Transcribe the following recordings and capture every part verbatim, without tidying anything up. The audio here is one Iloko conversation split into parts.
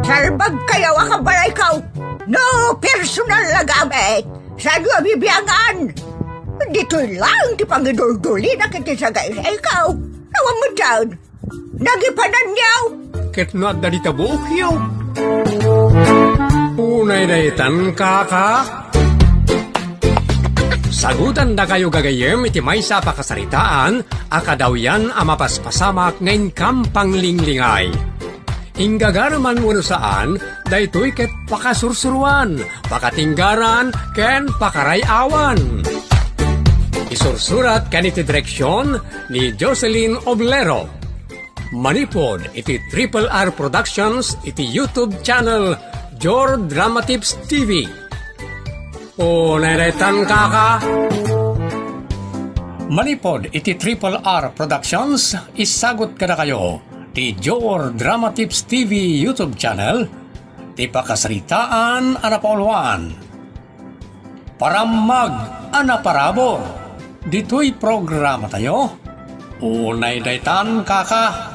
Salbagkayo a kabalayko. No personal a gamit, saanyo a bibiangan. Ditoy laeng ti pangiduldulina iti sagaysayko. Awan met dayta. Nagipananyo. Ket no adda dita buokyo. Unay daytan, kaka. Sagutandakayo gagayyem iti maysa a pakasaritaan a kadawyan a mapaspasamak nga inkam panglinglingay. Inggagara man wenno saan, daytoy ket pakasursuroan, pakatinggaran, ken pakaray-awan. Isursurat ken iti direksion ni Jocelyn Oblero. Manipud iti Triple R Productions iti YouTube channel Jor Dramatips T V. Unay daytan, kaka. Manipud iti Triple R Productions, isagut kadakayo ti Jor Dramatips T V YouTube channel ti pakasaritaan a napauluan. Parammag a naparabur. Ditoy programatayo, unay daytan, kaka.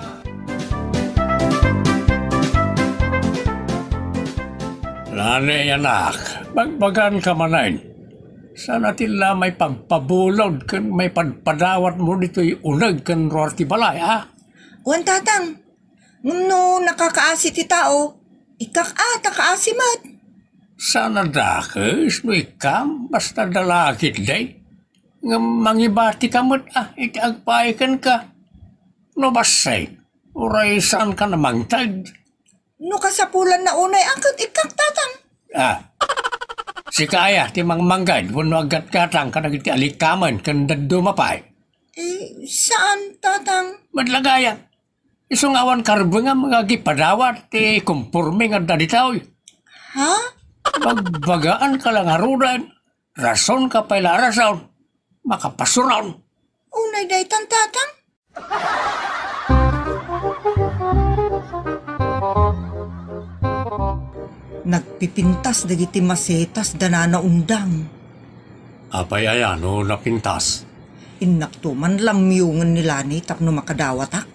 Lani, anak, bagbaganka manen. Saan a ti la maipagpabulod ken maipadpadawatmo ditoy uneg ken ruar ti balay, a? Wen, Tatang. Ngem no nakakaasi ti tao, ikkak a ta kaasi met. Saan a dakes no ikkam, basta adda la ketdi. Ngem mangibatika met a iti agpaay kenka. No bassit, uray saanka a mangted. No kasapulanna unay a ket ikkak, Tatang. A, sika aya ti mangmangged wenno aggatgatang kadagiti alikamen ken dadduma pay? E, saan, Tatang. Met la gayam. Isu nga awan karbengam nga agipadawat ti komporme nga adda ditoy. Ha? Bagbagaanka la ngaruden. Rasonka pay la a rason. Makapasuron. Unay daytan, Tatang. Nagpipintas dagiti masetas da Nana Undang. Apay aya no napintas? Innakto man lamyongen ni Lani tapno makadawatak.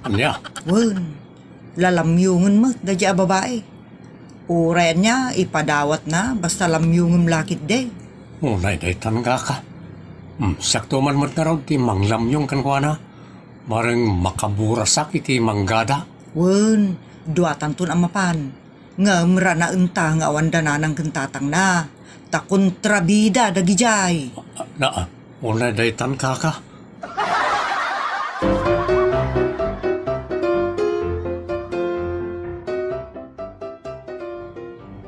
Ania? Wen, lalamyongen met daydiay a babai. Uray ania, ipadawatna, basta lamyongem la ketdi. Unay daytan, kaka. Hmm, siakto man met ngarud ti manglamyong kenkuana. Bareng makaburasak iti manggada. Wen, duatanton a mapan. Ngem ranaenta nga awan da Nanang ken Tatangna, ta kontrabida dagidiay. Na, unay daytan, kaka.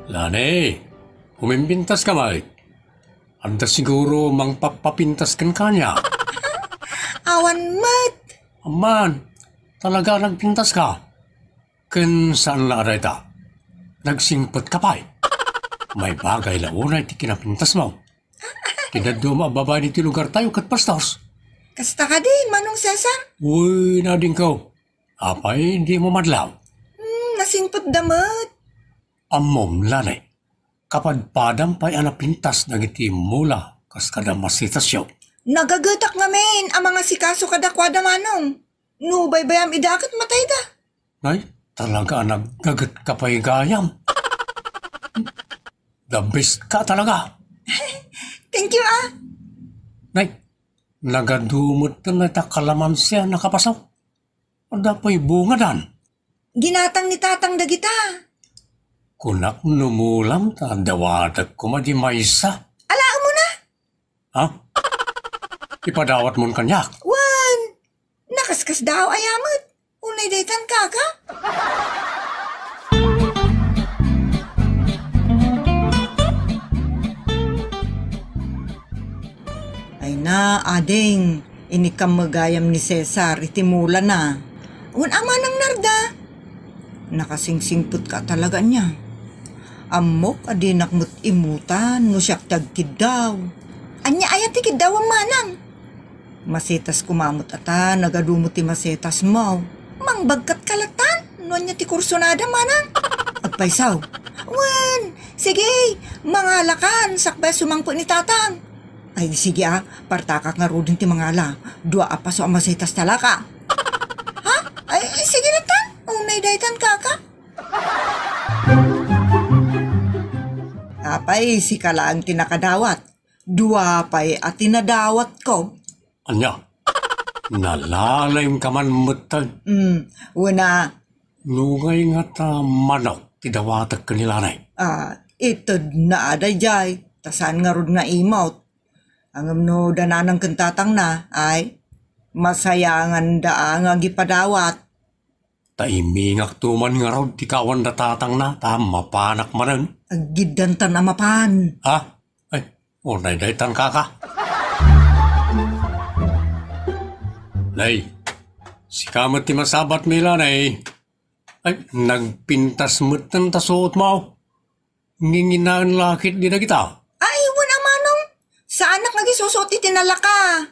Lani, umimpintaska met. Adda siguro mangpappapintas kenka ania? Awan met. Amman, talaga a nagpintaska? Ken saan la a dayta, nagsingpetka pay. Maibagay la unay ti kinapintasmo. Ti dadduma a babai ditoy lugartayo ket pastor. Kasta kadi, Manong Cesar? Wen, adingko. Apay, dimo madlaw? Hmm, nasingpetda met. Ammom, Lani, kapadpadam pay a napintas dagiti mula kas kada masetasyo. Nagagetak ngamin a mangasikaso kadakuada, Manong. No baybayam ida ket matayda. Nay, talaga a naggagetka pay gayam. The best ka talaga. Thank you, ah. Nay, nagadu met dayta kalamansi a nakapasaw. Adda pay bungadan. Ginatang ni Tatang dagita. Kunak no mulam ta dawatek koma di maysa. Alaem mo na? Ha? Ipadawatmon kaniak? Wen, nakaskasdaaw aya met. Unay daytan, kaka? Ay na, ading, inikam met gayam ni Cesar iti mulana. Wen a, Manang Narda? Nakasingsingpetka talaga ania. Ammok a dinak met imutan no siak ti agkiddaw. Ania aya ti kiddawem, Manang? Masetas koma met ata, nagadu met ti masetasmo. Mangbagkatka latta no ania ti kursonada, Manang? Agpayso. Wen, sige, mangalakan sakbay a sumangpet ni Tatang. Ay, sige a, partakak ngaruden ti mangala. Dua a paso a masetas talaka. Ha? Ay, sige latta. Unay daytan, kaka. Pay, sika laeng ti nakadawat. Dua pay a ti nadawatko. Ania? Nalalayka man metten? Hmm, wen a. Nungay ngata manok ti dawatek ken ni Lanay? Ah, itedna a daydiay, ta saan ngarud nga imot. Ngem no dananang ken tatangna, ay, masayanganda a nga agipadawat. Ta imingakto man ngarud ti kaawanda tatangna, ta mapanak manen. Aggiddantan a mapan. Ha? Ay, unay daytan, kaka. Nay, sika met ti masabatmi, Lanay. Ay, nagpintas metten ta suotmo. Nginginaen la ketdi dagita? Ay, wen a manong. Saanak nga agisusuot iti nalaka.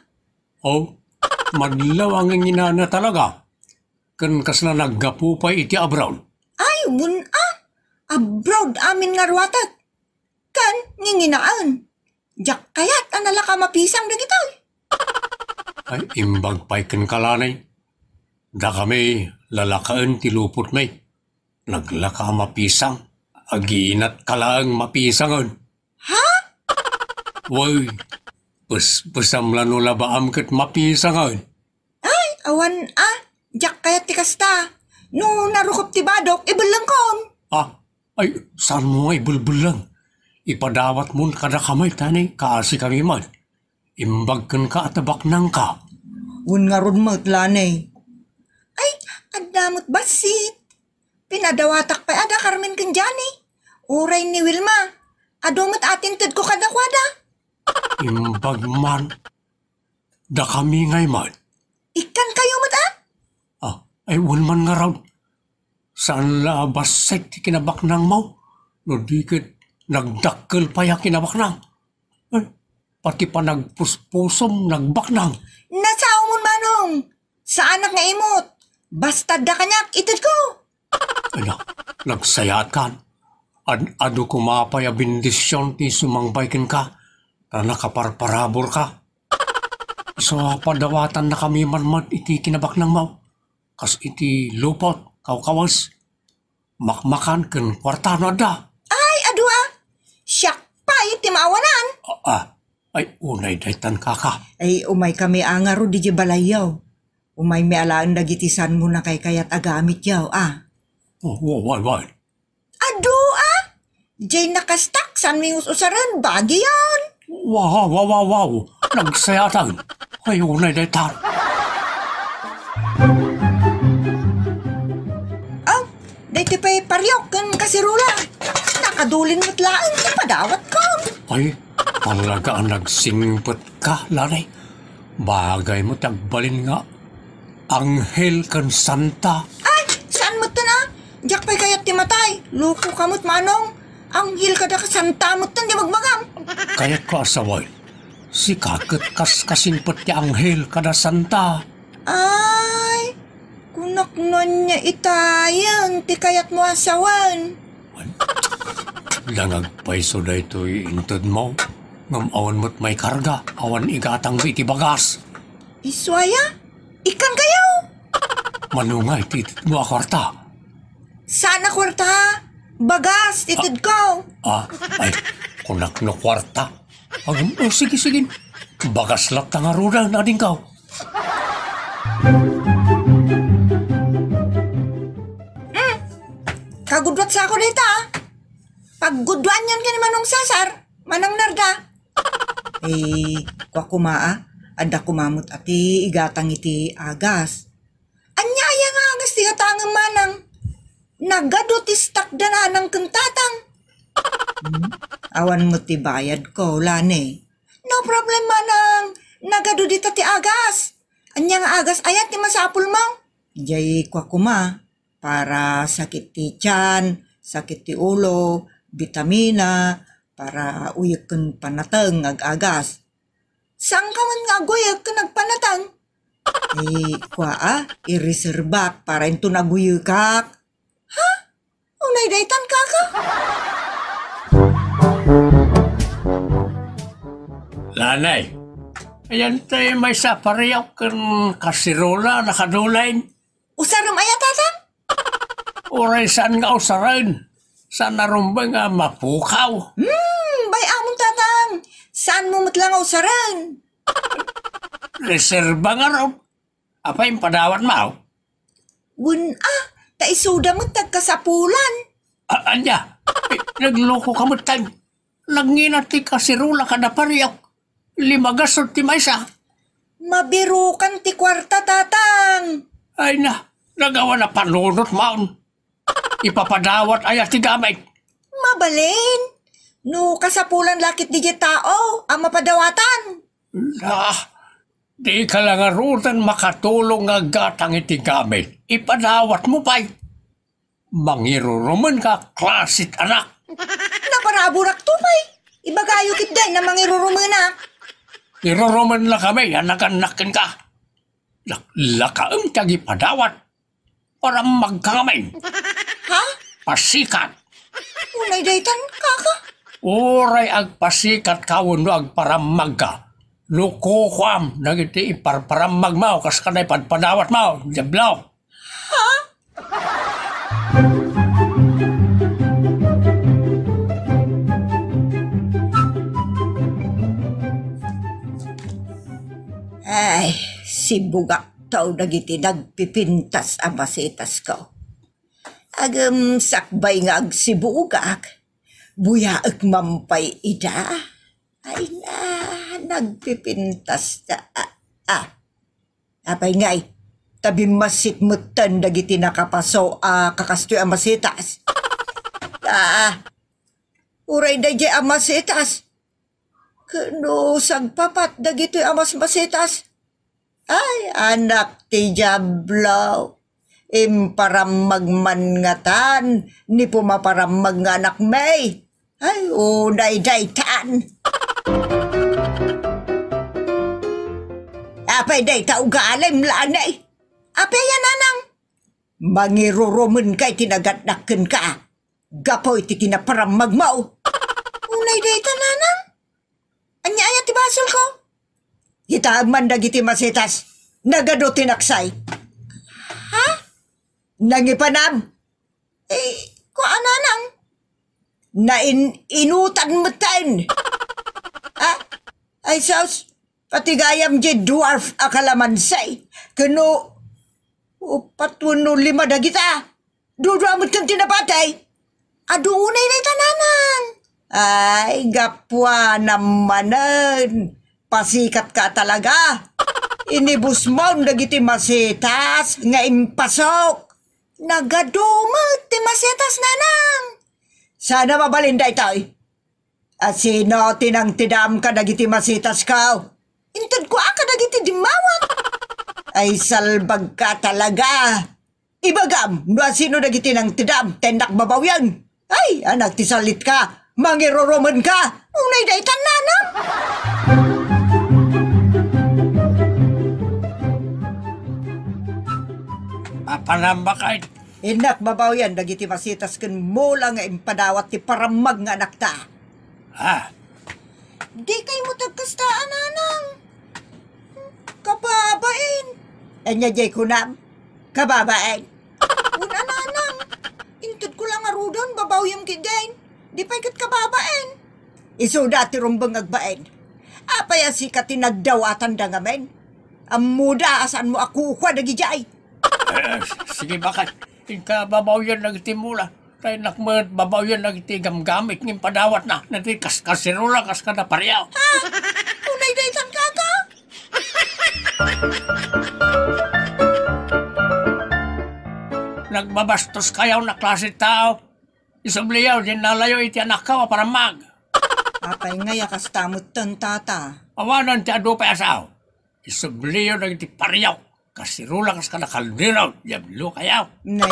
Oh, madlaw a nginginaenna talaga. Ken kasla naggapu pay iti abroad. Ay, wen a. Abroad amin nga ruatek. Ken nginginaen. Diak kayat a nalaka mapisang dagitoy. Ay, imbag pay kenka, Lanay. Dakami, lalakaen ti lupotmi. Naglaka a mapisang. Agiinatka laeng mapisangen. Ha? Wen, pespesam la no labaam ket mapisangen. Ay, awan a. Diak kayat ti kasta. No narukop ti badok, ibellengkon. Ah, ay, saanmo nga ibelbelleng? Ipadawatmon kadakami, ta ni, kaasikami met. Imbag kenka a ti baknangka. Wen ngarud met, Lanay. Ay, adda met bassit. Pinadawatak pay a da Carmen ken Johnny. Uray ni Wilma. Adu met a ti intedko kadakuada. Imbag man. Dakami ngay met. Ikkankayo met a? Ah, ay, wen man ngarud. Saan la a bassit ti kinabaknangmo? No di ket nagdakkel pay a kinabaknang. Ay, pati panagpuspusom nagbaknang. Nasaomon, manong. Saanak nga imot. Basta adda kaniak, itedko. Ala, nagsayaatka. Ad-adu koma pay a bendision ti sumangbay kenka, ta nakaparparaburka. Isu a padawatannakami man met iti kinabaknangmo, kas iti lupot, kawkawes, makmakan ken kuarta no adda. Ay, adu a. Siak pay ti maawanan. Ah, ah. Ay, unay daytan, kaka. Ay, umaykami a ngarud idiay balayyo. Umaymi alaen dagiti saanmo a kaykayat a gamityo, a. Oh, wa-, wa-, wa-, Adu a? Diay nakastak, saanmi us-usaren, bagiyon. Wow, wow, wow, wow. Nagsayaatan. Ay, unay daytan. Aw, daytoy pay pariok ken kaserola. Nakadulin met laeng ti padawatko. Ay, talaga a nagsingpetka, Lanay. Bagay met ti agbalin nga anghel ken santa. Ay, saan metten a? Diak pay kayat ti matay. Lokoka met, manong. Anghel kada ka santa metten ti magbagam. Kayatko a sawen, sika ket kas kasingpet ti anghel kada santa. Ay, kunak no ania itayen ti kayatmo a sawen. Dangag payso daytoy intedmo, ngem awan met maikarga, awan igatangmo iti bagas. Isu aya? Ikkankayo? Mano nga iti itedmo a kuarta? Saan a kuarta. Bagas ti itedko. Ah, ay, kunak no kuarta. Agam, oh, sige, sige. Bagas latta ngaruden, adingko. Mm. Kagudwat sako dayta, a. Paggudwaanyon ken ni Manong Cesar, Manang Narda. Eh, kua koma a, adda koma met a ti igatang iti agas. Ania aya nga agas ti gatangem, manang? Nagadu ti stock da nanang ken tatang. Hmm? Awan met ti bayadko, Lani. No problem, manang. Nagadu dita ti agas. Ania nga agas aya ti masapulmo? Jay kua koma, para sakit ti tiyan, sakit ti ulo, bitamina, para uyek ken panateng nga ag-agas. Saanka man nga aguyek ken agpanateng? Ay, kua a, ireserbak para inton aguyekak. Ha? Unay daytan, kaka? Lanay, ayan tay maysa a pariok ken kaserola, nakadulain. Usarem aya, tatang? Uray saan nga usaren. Saan a rumbeng a mapukaw. Hmm, Saanmo met la nga usaren? Reserba ngarud. Apay, impadawatmo? Wen a, ta isuda met ti agkasapulan. A-, ania? Eh, naglokoka metten. Nangina ti kaserola kada pariok. Lima gasut ti maysa. Mabirukan ti kuarta, Tatang. Ay na, nagawan a panunotmon. Ipapadawat aya ti gamit? Mabalin. No kasapulan la ketdi diay tao a mapadawatan. Nah, dika la ngaruden makatulong nga aggatang iti gamit. Ipadawatmo pay. Mangirurumenka, klasit anak. Naparaburakto pay. Ibagayo ketdi a mangirurumenak. Irurumenna kami a nagannak kenka. Lak-, lakaem ti agipadawat. Parammagka ngamin. Ha? Pasikat. Unay daytan, kaka? Uray agpasikatka wenno agparammagka, lukokuam dagiti iparparammagmo kas kada ipadpadawatmo, Diablo. Ha? Ay, sibugakto dagiti nagpipintas a masetasko. Ngem sakbay nga agsibugak, buyaek man pay ida. Ay na, nagpipintas ta. Ah, ah. Apay ngay, ta bimmassit metten dagiti nakapaso a kakastoy a masetas. Ah, uray daydiay a masetas. Ket no sagpapat dagitoy a masmasetas. Ay, anak ti Diablo. Imparammag man ngatan ni pumaparammag nga anakmi. Ay, unay daytan. Apay dayta ugalim, Lani? Apay a, nanang? Mangirurumenka iti nagannak kenka gapu iti kinaparammagmo. Unay dayta, nanang? Ania aya ti basolko? Kitaem man dagiti masetas. Nagadu ti naksay. Ha? Nangipanam? Eh, kua, nanang? Nain-inutan metten. Ha? Ay, sus, pati gayam diay dwarf a kalamansi. Ken no, upat wenno lima dagita. Dudua met ken ti napatay. Adu unay dayta, nanang. Ay, gapuana manen. Pasikatka talaga. Inibusmon dagiti masetas nga impasok. Nagadu met ti masetas, nanang. Saan a mabalin daytoy? A sino ti nangtedam kadagiti masetasko? Intedko a kadagiti dimmawat. Ay, salbagka talaga. Ibagam no a sino dagiti nangtedam ta innak babawian. Ay, anak ti salitka, mangirurumenka. Unay daytan, nanang. Apanam bakay. Innak babawian dagiti masetas ken mula nga impadawat ti parammag nga anakta. Ah. Dikay met agkasta a, nanang. Kababain. Ania diay kunam? Kababain. Wen a, nanang. Intedko la ngaruden, babawiam ketdin. Di pay ket kababain. Isuda ti rumbeng agbain. Apay a sika ti nagdawatanda ngamin? Ammoda a saanmo a kukua dagidiay. Eh, sige, bakay. Inka babawian dagiti mula. Kaynak met babawian dagiti gamgamit nga impadawatna. Dagiti kas-, kaserola kas kada pariaw. Ha? Unay daytan, kaka? Nagbabastoskayo a klase tao. Isubliyo, diay nalayo iti anakko a parammag. Apay ngay a kasta metten, tata? Awanen ti adu pay a sao. Isubliyo dagiti pariaw. Kaserola kas kada kaldero, diablokayo. Nay,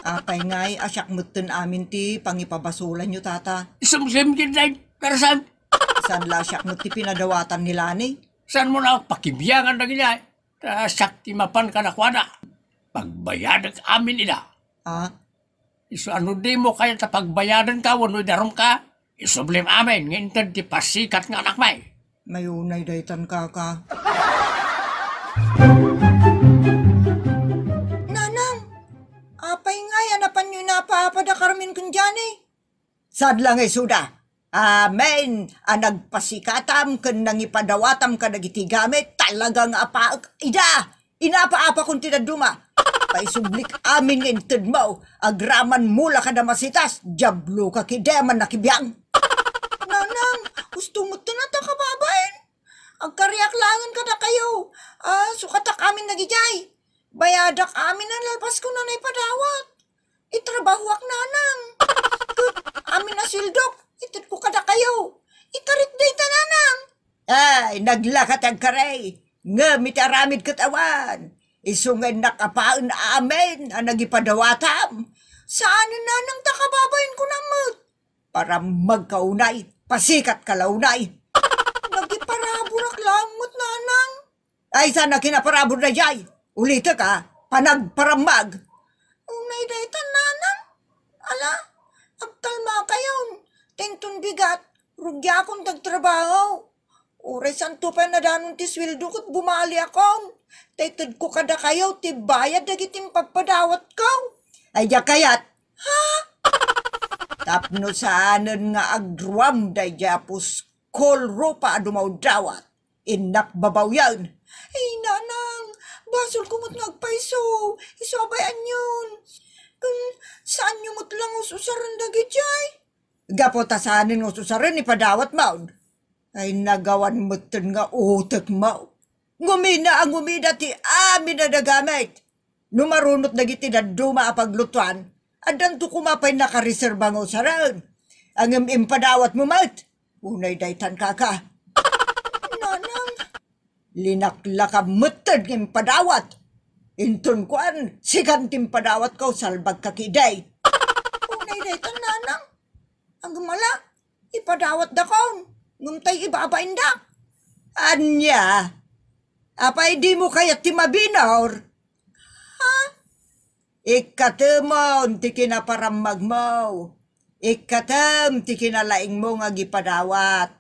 apay ngay a siak metten amin ti pangipabasolanyo, tata? Isumsem ketdin, pero saan? Saan la siak met ti pinadawatan ni Lani? Saanmo a pakibiangan dagidiay? Ta siak ti mapan kadakuada. Pagbayadek amin ida. Ah? Isu a no dimo kayat a pagbayadenka wenno idarumka, isublim amin nga inted ti pasikat nga anakmi. Nay, unay daytan, kaka. Nanang, apay ngay a napanyo inapaapada Carmen ken Johnny? Saan la nga isuda? Amen a nagpasikatam ken nangipadawatam kadagiti gamit, talaga nga apaek ida. Inaapa-apakon ti dadduma. Paisublik amin nga intedmo, agraman mula kada masitas, diablo ka kidem a nakibiang. Nanang, gusto mo ti nata kababain? Agkariak laengen kadakayo. Ah, sukatak amin dagijay. Bayadak amin a nalpasko a naipadawat. Itrabahoak, nanang. Ket amin a sueldok, itedko kadakayo. Ikarit dayta, nanang. Ay, naglaka ti agkari. Ngem iti aramid ket awan. Isu nga innak apaen amin a nagipadawatam. Saanen, nanang, ta kababain ko na met. Parammagka unay, pasikatka la unay. Nagiparaburak laeng met, nanang. Ay, saan a kinaparabur daydiay? Ulitek a, panagparammag. Unay daytan, nanang. Ala, agtalmakayon. Inton bigat, rugiakon ti agtrabaho. Uray santo pay nadanon ti sueldo ket bumaliakon. Ta itedko kadakayo ti bayad dagiti impagpadawatko. Ay, diak kayat. Ha? Tapno saanen nga agruam daydiay a puskol rupa a dumawdawat. Innak babawyan. Ay, nanang, basol ko met nga agpayso. Isu a bay-anyon. Ken saanyo met la nga us-usaren dagijay. Gapu ta saanen nga us-usaren ipadawatmon. Ay, nagawan metten nga utekmo. Ngumina a ngumina ti amin a nagamit. No marunot dagiti dadduma a paglutuan, addanto koma pay nakareserba nga usaren. Ngem impadawatmo met. Unay daytan, kaka. Nanang. Linaklakam metten nga impadawat. Inton kuan, sikan ti impadawatko, salbagka kidi. Unay daytan, nanang. Agmala, ipadawatdakon. Ngem tay ibabaindak. Ania? Apay dimo kayat ti mabinor? Ha? Ikkatemon ti kinaparammagmo. Ikkatem ti kinalaingmo nga agipadawat.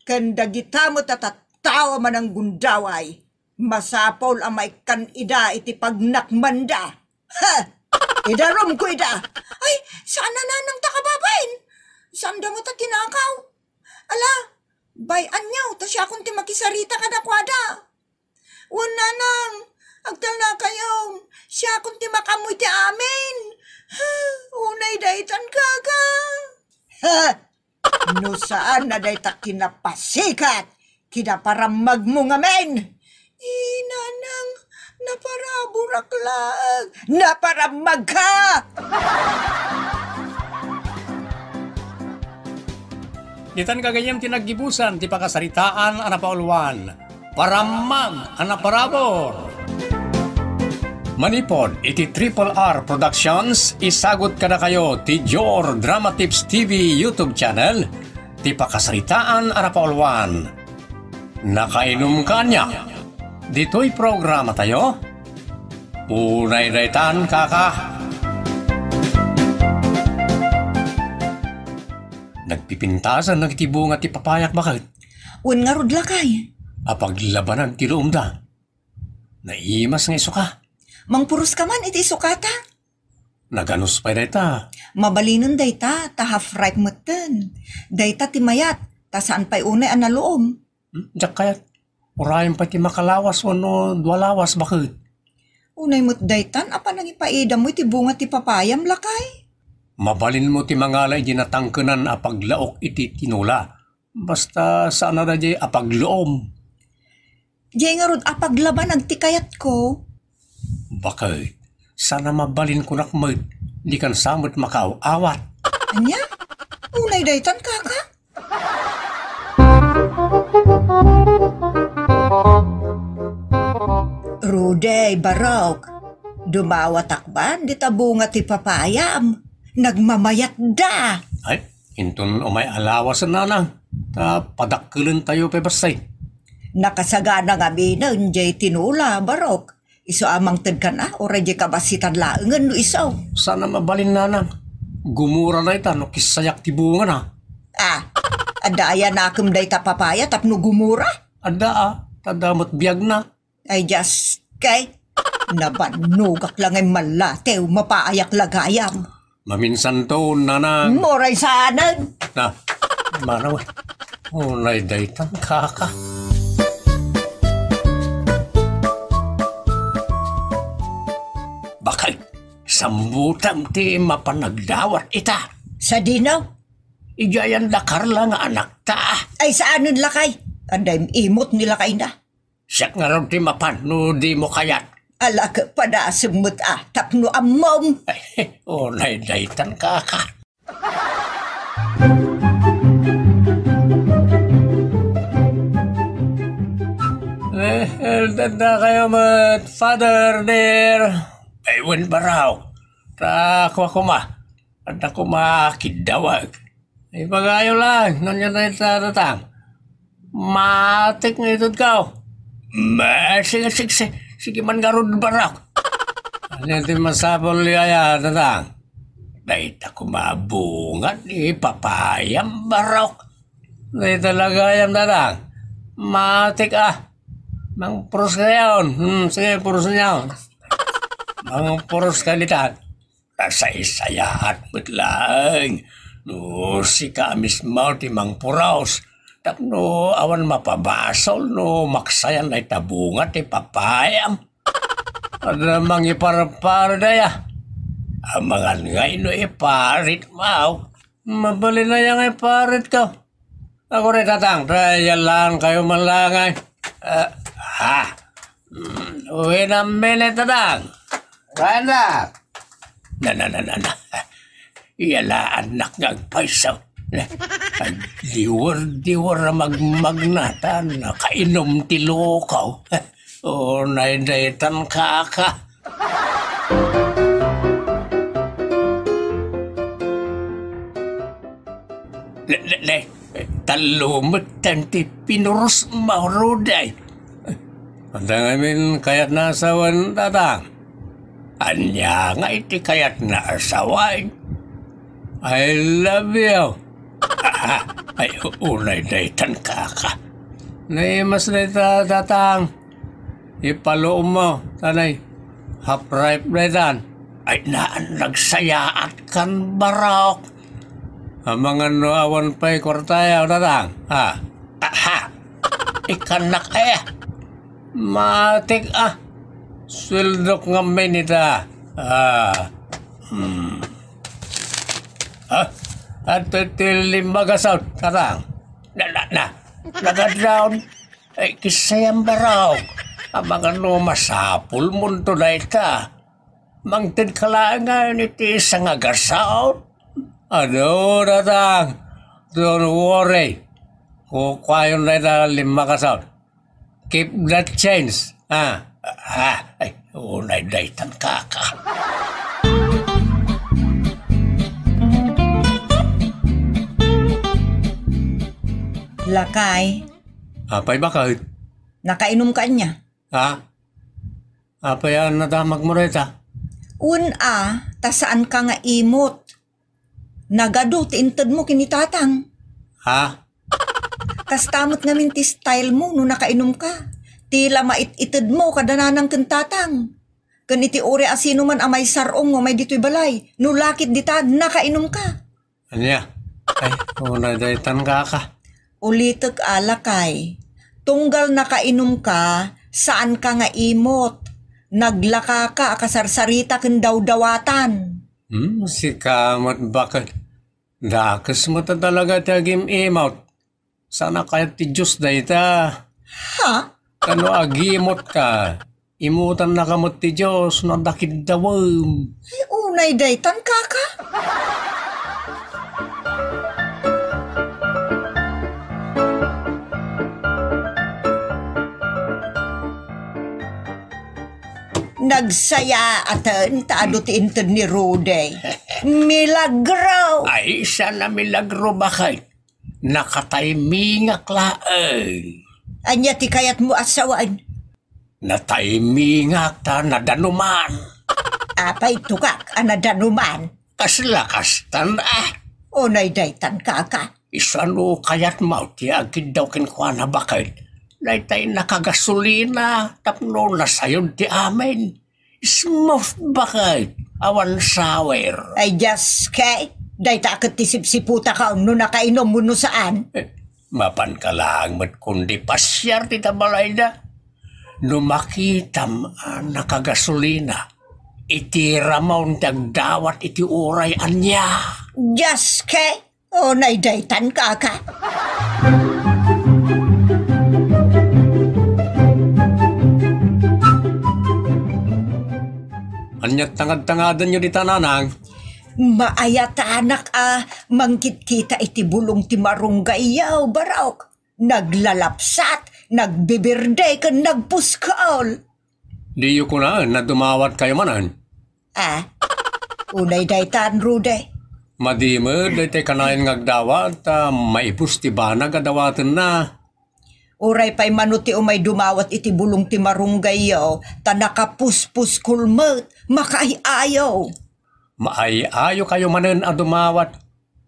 Ken dagita met a tattao a mananggundaway, masapul a maikkan ida iti pagnakmanda. Ha! Idarumko ida! Ay, saan a, nanang, ta kababain? Saanda met a tinakaw? Ala, bay-anyo, ta siakon ti makisarita kadakuada. Wen, nanang, agtalnakayo. Siakon ti makaammo iti amin. Unay daytan, kaka. Ha! No saan a dayta kinapasikat, kinaparammagmo ngamin. Eh, nanang, naparaburak laeng. Naparammagka! Ditan gagayyem ti naggibusan ti pakasaritaan a napauluan, Parammag a Naparabur. Manipud iti Triple R Productions, isagut kadakayo ti Jor Drama Tips T V YouTube channel, ti pakasaritaan a napauluan. Nakainumka ania ditoy programatayo? Unay daytan, kaka. Nagpipintasan dagiti bunga ti papayak, baket. Wen ngarud, lakay. Apaglabanan ti luomda. Naimas nga isuka. Mangpuroska man iti isukata. Naganus pay dayta. Mabalinen dayta, ta half ripe metten. Dayta ti mayat, ta saan pay unay a naluom. Hmm? Diak kayat. Urayen pay ti makalawas wenno dua lawas, baket. Unay met daytan a panangipaidammo iti bunga ti papayam, lakay. Mabalinmo ti mangala iti natangkenan a paglaok iti tinola. Basta saan a daydiay a pagluom. Diay ngarud a paglabanag ti kayatko. Baket, saan a mabalin kunak met, dikan sa met makaaw-awat. Ania? Unay daytan, kaka? Rudy, Barok, dumawatak man dita bunga ti papayam. Nagmamayatda. Ay, inton umay a lawasen, nanang, ta padakkelentayo pay bassit. Nakasagana ngaminen diay tinola, Barok. Isu a mangtedkan a, uray diay kabassitan laengen no isu. Saan a mabalin, nanang. Gumura dayta no kissayak ti bungana. Ah, adda aya nakem dayta papaya tapno gumura? Adda a, ta adda met biagna. Ay, Dios, kay nabannogak la nga immallatew, mapaayak la gayam. Maminsanto, nanang. Uray saanen. Na. Manaw, unay daytan kaka. Bakay, sambutam ti mapan nagdawat ita. Sadino? Idiay da Carla nga anakta. Ay, saanen lakay? Adda im-imot ni lakayna. Siak ngarud ti mapan no dimo kayat. Ala, padasem met a, tapno ammom. Ay, unay daytan kaka. Eh, eldad na kayo met, Father dear. Ay, wen baraw. Ta kua koma. Adda koma kiddawag. Ibagayo lang, no ania dayta, Tatang? Matik nga itedko. Ma, sige, sige, sige, sige man ngarud, barok. Ania ti masapul aya, Tatang? Dayta koma bunga ti papayam, barok. Dayta la gayam, Tatang. Matik, ah. Mangpuros kayon. Hmm, sige, puros niyo. Mangpuros ka dita. Kasaysayaat met laeng no sika mismo ti mangpuros tapno awan mapabasol no maksayan dayta bunga ti papayam. Adda mangiparpar daya. Amangan ngay no iparit mo. Mabalin aya nga iparit ka. Ako rin, Tatang, ta yalaan kayo man lang ay. Ah, ha? Mm, wait a minute, Tatang. Randa! Na, na, na, na, na. Iyalaannak nga agpayso. Ay, diwer-diwer a magmagna ta nakainom ti lukaw. Unay daytan kaka. Ne, ne, ne, tallo metten ti pinuros mo, Ruday. Adda ngamin kayatna a sawen, Tatang. Ania nga iti kayatna a sawen? I love you. Ah, ay, unay daytan kaka. Naimas dayta, Tatang. Ipaluom mo, tanay. Half ripe daytan. Ay, naan nagsayaat kan barok. Amangan no awan pay kwartayo, Tatang. Ha? Aha! Ikannak aya. Matik, ah. Sueldok ngamin ita. Ah. Hmm. Ah, adto ti lima ka saut, Tatang. Na, na, na. Nagadlaw. Ay, kisayam barok. Amangan no masapul mo to dayta. Mangted ka laeng iti sangagasaon. Ano, Tatang? Don't worry. Kukuayon na ita lima ka saut. Keep that change. Ah, ah, ay, unay daytan kaka. Lakay. Apay, bakit? Nakainom ka ania? Ha? Apay a nadamagmo dayta? Wen a, ta saanka nga imot. Nagadu ti intedmo ken ni Tatang. Ha? Kasta met ngamin ti style mo no nakainom ka. Ti la mait-ited mo kada nanang ken tatang. Ken iti uri a sino man a maisar-ong mo may ditoy balay, no lakit dita, nakainom ka. Ania? Ay, unay daytan kaka. Ulitek a, lakay. Tunggal nakainom ka, saan ka nga imot. Naglaka ka a kasarsarita ken dawdawatan. Hmm, sika met baket. Dakes met talaga ti agim-imot. Saan a kayat ti Dios dayta? Ha? Kano agimot ka? Imutan na ka met ti Dios no adda kiddawem. Ay, unay daytan, kaka. Nagsayaaten ta adu ti inted ni Rudy. Milagro! Ay, saan a milagro, bakit? Nakataymingak laeng. Ania ti kayatmo a sawen? Nataymingak ta nadanuman. Apay tukak a nadanuman? Kasla kastan, ah. Unay daytan, kaka. Isu a no kayatmo ti agkiddaw kenkuana, bakit? Daytay nakagasolina tapno nasayod ti amin. Smooth, bakit? Awan sour. Ay, just kay. Dayta ket ti sipsiputaka no nakainum wenno saan. Eh, mapanka laeng met kundi pasiar dita balayda. No makitam a nakagasolina, iti ramon ti agdawat iti uray ania. Dios ke, unay daytan, kaka. Ania tangadtangadenyo dita, nanang? Maayatanak a mangkitkita iti bulong ti marunggayyo, Barok. Naglalapsat, nagbibirde, ken nagpuskol. Diyo kunaen a dumawatkayo manen? Ah, unay daytan, Rude. Madi met daytay kanayon nga agdawat, ta maibus ti banag a dawatenna. Uray pay mano ti umay dumawat iti bulong ti marunggayyo, ta nakapuspuskol met, makaay-ayo. Maay-ayokayo manen a dumawat.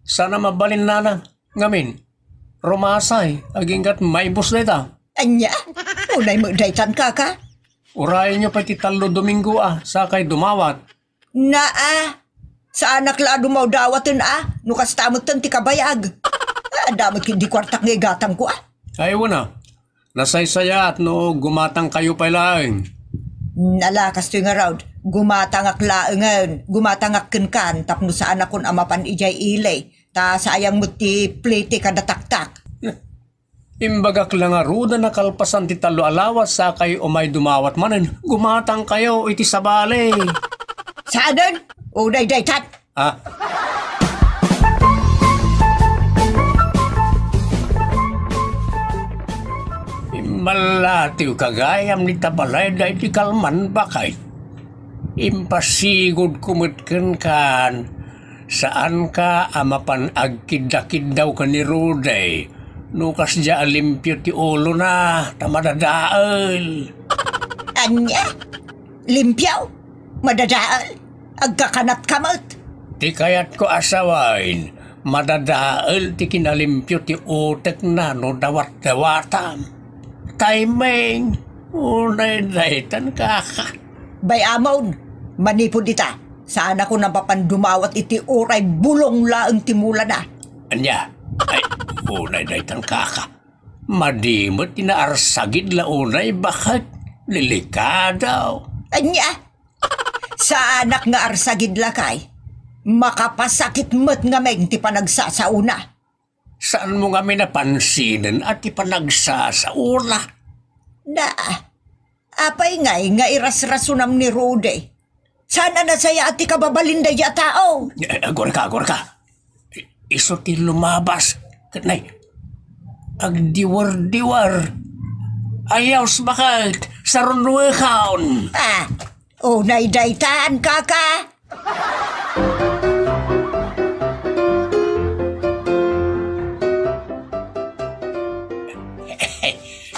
Saan a mabalin, nanang. Ngamin, rumasay, aginggat maibus dayta. Ania? Unay met daytan, kaka? Urayenyo pay ti tallo Domingo a, sakay dumawat. Naa, saanak la a dumawdawaten a, no kasta metten ti kabayag. Adda met ketdi kuartak nga igatangko a. Ay, wen a. Nasaysayaat no gumatangkayo pay laeng. Ala, kastoy ngarud, gumatangak laengen, gumatangak kenkan tapno saanakon a mapan idiay ili, ta sayang met ti plete kada taktak. Imbagak la ngarud a nakalpasan ti tallo a lawas sakay umay dumawat manen, gumatangkayo iti sabali. Saanen? Unay daytan. Ah. Immallatiw ka gayam dita balayda iti kalman, baket. Impasigodko met kenkan, saanka a mapan agkiddakiddaw ken ni Rude no kasdiay a limpio ti ulona ta madadael. Ania? Limpio? Madadael? Agkakanatka met? Ti kayatko a sawen, madadael ti kinalimpio ti utekna no dawatdawatam. Timing, unay daytan, kaka. Bay-amon, manipud ita, saanakon a mapan dumawat iti uray bulong laeng ti mulana. Ania? Ay, unay daytan, kaka. Madi met ti naarsagid la unay, baket. Delikado. Ania? Saanak nga arsagid lakay. Makapasakit met ngamin ti panagsasaona. Saanmo ngamin a pansinen a ti panagsasaona? Da, apay ngay nga irasrasonam ni Rude? Saan a nasayaat ti kababalin daydiay a tao? Eh, agurka, agurka. I-, isu ti lumabas. Ket nay, agdiwardiwar. Ayos, baket, sarunwekon. Ah, unay daytan, kaka.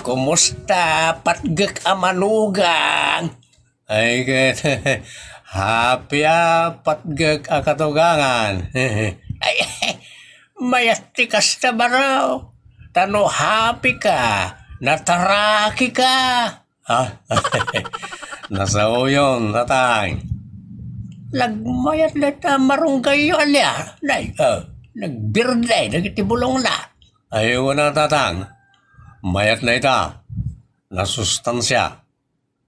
Kumusta, patgek a manugang? Ay, ket, happy a patgek a katugangan. Ay, mayat ti kasta, baro. Ta no happy ka, nataraki ka. Ha? Nasaoyon, tatang. Nagmayat dayta marunggayyo, ania? Nay, oh, nagbirde dagiti bulongna. Ay, wen a, tatang. Mayat dayta. Nasustansia.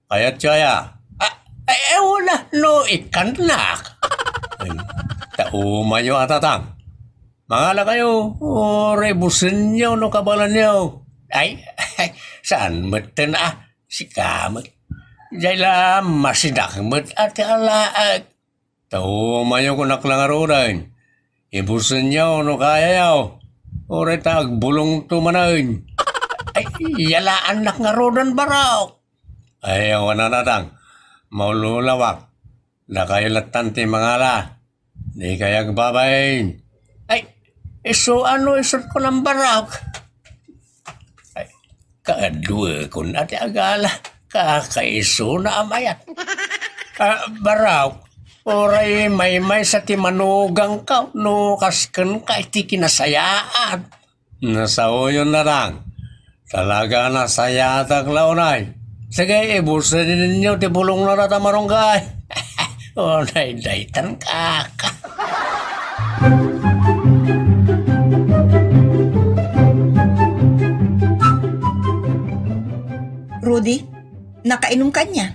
Kayatyo aya? Ah, ay, ay, wen a, no ikkannak. Ay, ta umayo a, tatang. Mangalakayo, uray busenyo no kabaelanyo. Ay, saan metten a, sika met. Diay la masidak met a ti alaek. Ta umayo, kunak la ngaruden. Ibusenyo no kayayo. Uray ta agbulongto manen. Ay, yalaannak ngaruden, barok. Ay, awan a, tatang. Maululawak. Dakayo lattan ti mangala. Dikay agbabain. Ay, isu a no isut ko nang barok. Ay, kaduekon a ti agala, kakaisuna a mayat. Ah, barok, uray maymaysa ti manugangko no kas kenka iti kinasayaat. Nasaoyon, tatang. Talaga nasayaatak la unay. Sige, ibusenyo ti bulongna ta marunggay. Unay daytan, kaka. Nakainom ka ania?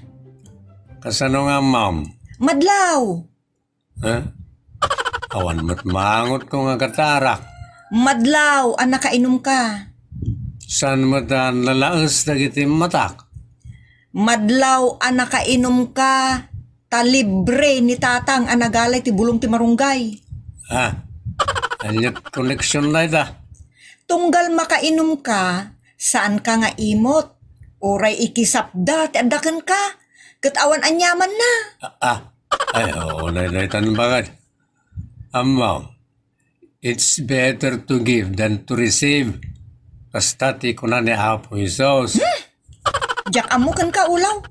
Kasano nga, ma'am? Madlaw! Ha? Awan met mangutko nga agatarak. Madlaw a nakainom ka. Saan met a nalaes dagiti matak? Madlaw a nakainom ka, ta libre ni Tatang a nagalay ti bulong ti marunggay. Ha? Ania't koneksion dayta? Tunggal makainom ka, saan ka nga imot. Uray ikisapda ti adda kenka, ket awan aniamanna. Ah, ah. Ay, oo, nay-, daytan bakay. Ammom, it's better to give than to receive. Kasta ti kuna ni Apo Jesus. Hmm? Diak ammo kenka, ulaw.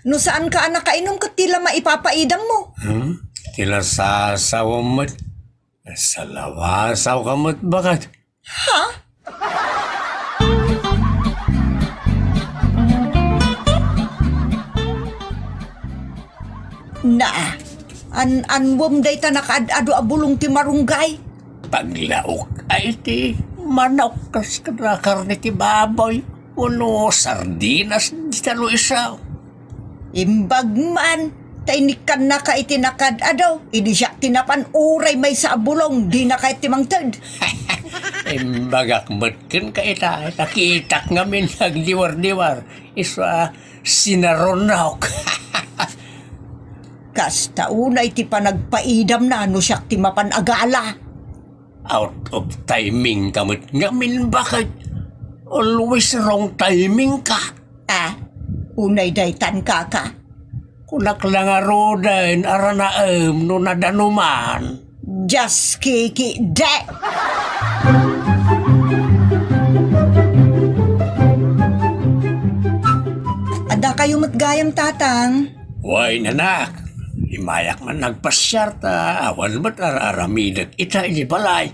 No saan ka a nakainom ket ti la maipapaidammo. Hmm? Ti la sasawem met. Salawasaw ka met, bakay. Ha? Na, an-anwem dayta nakaad-ado a bulong ti marunggay? Paglaok ay ti manok kas kada karne ti baboy, wenno sardinas dita no isu. Imbag man, ta inikkannaka iti nakaad-ado, idi siak ti napan uray maysa a bulong, dina kayat ti mangted. Imbagak met kenka ita, nakitak ngamin nagdiwardiwar, isu a sinarunok. Kasta unay ti panagpaidamna no siak ti mapan agala. Out of timing ka met ngamin, bakit? Always wrong timing ka. Ah, unay daytan, kaka. Kunak la ngaruden a ranaem no nadanuman. Just kiki, de! Adda kayo met gayam, Tatang? Wen, anak. Imayak man nagpasiar ta awan met ar-aramidek ita iti balay.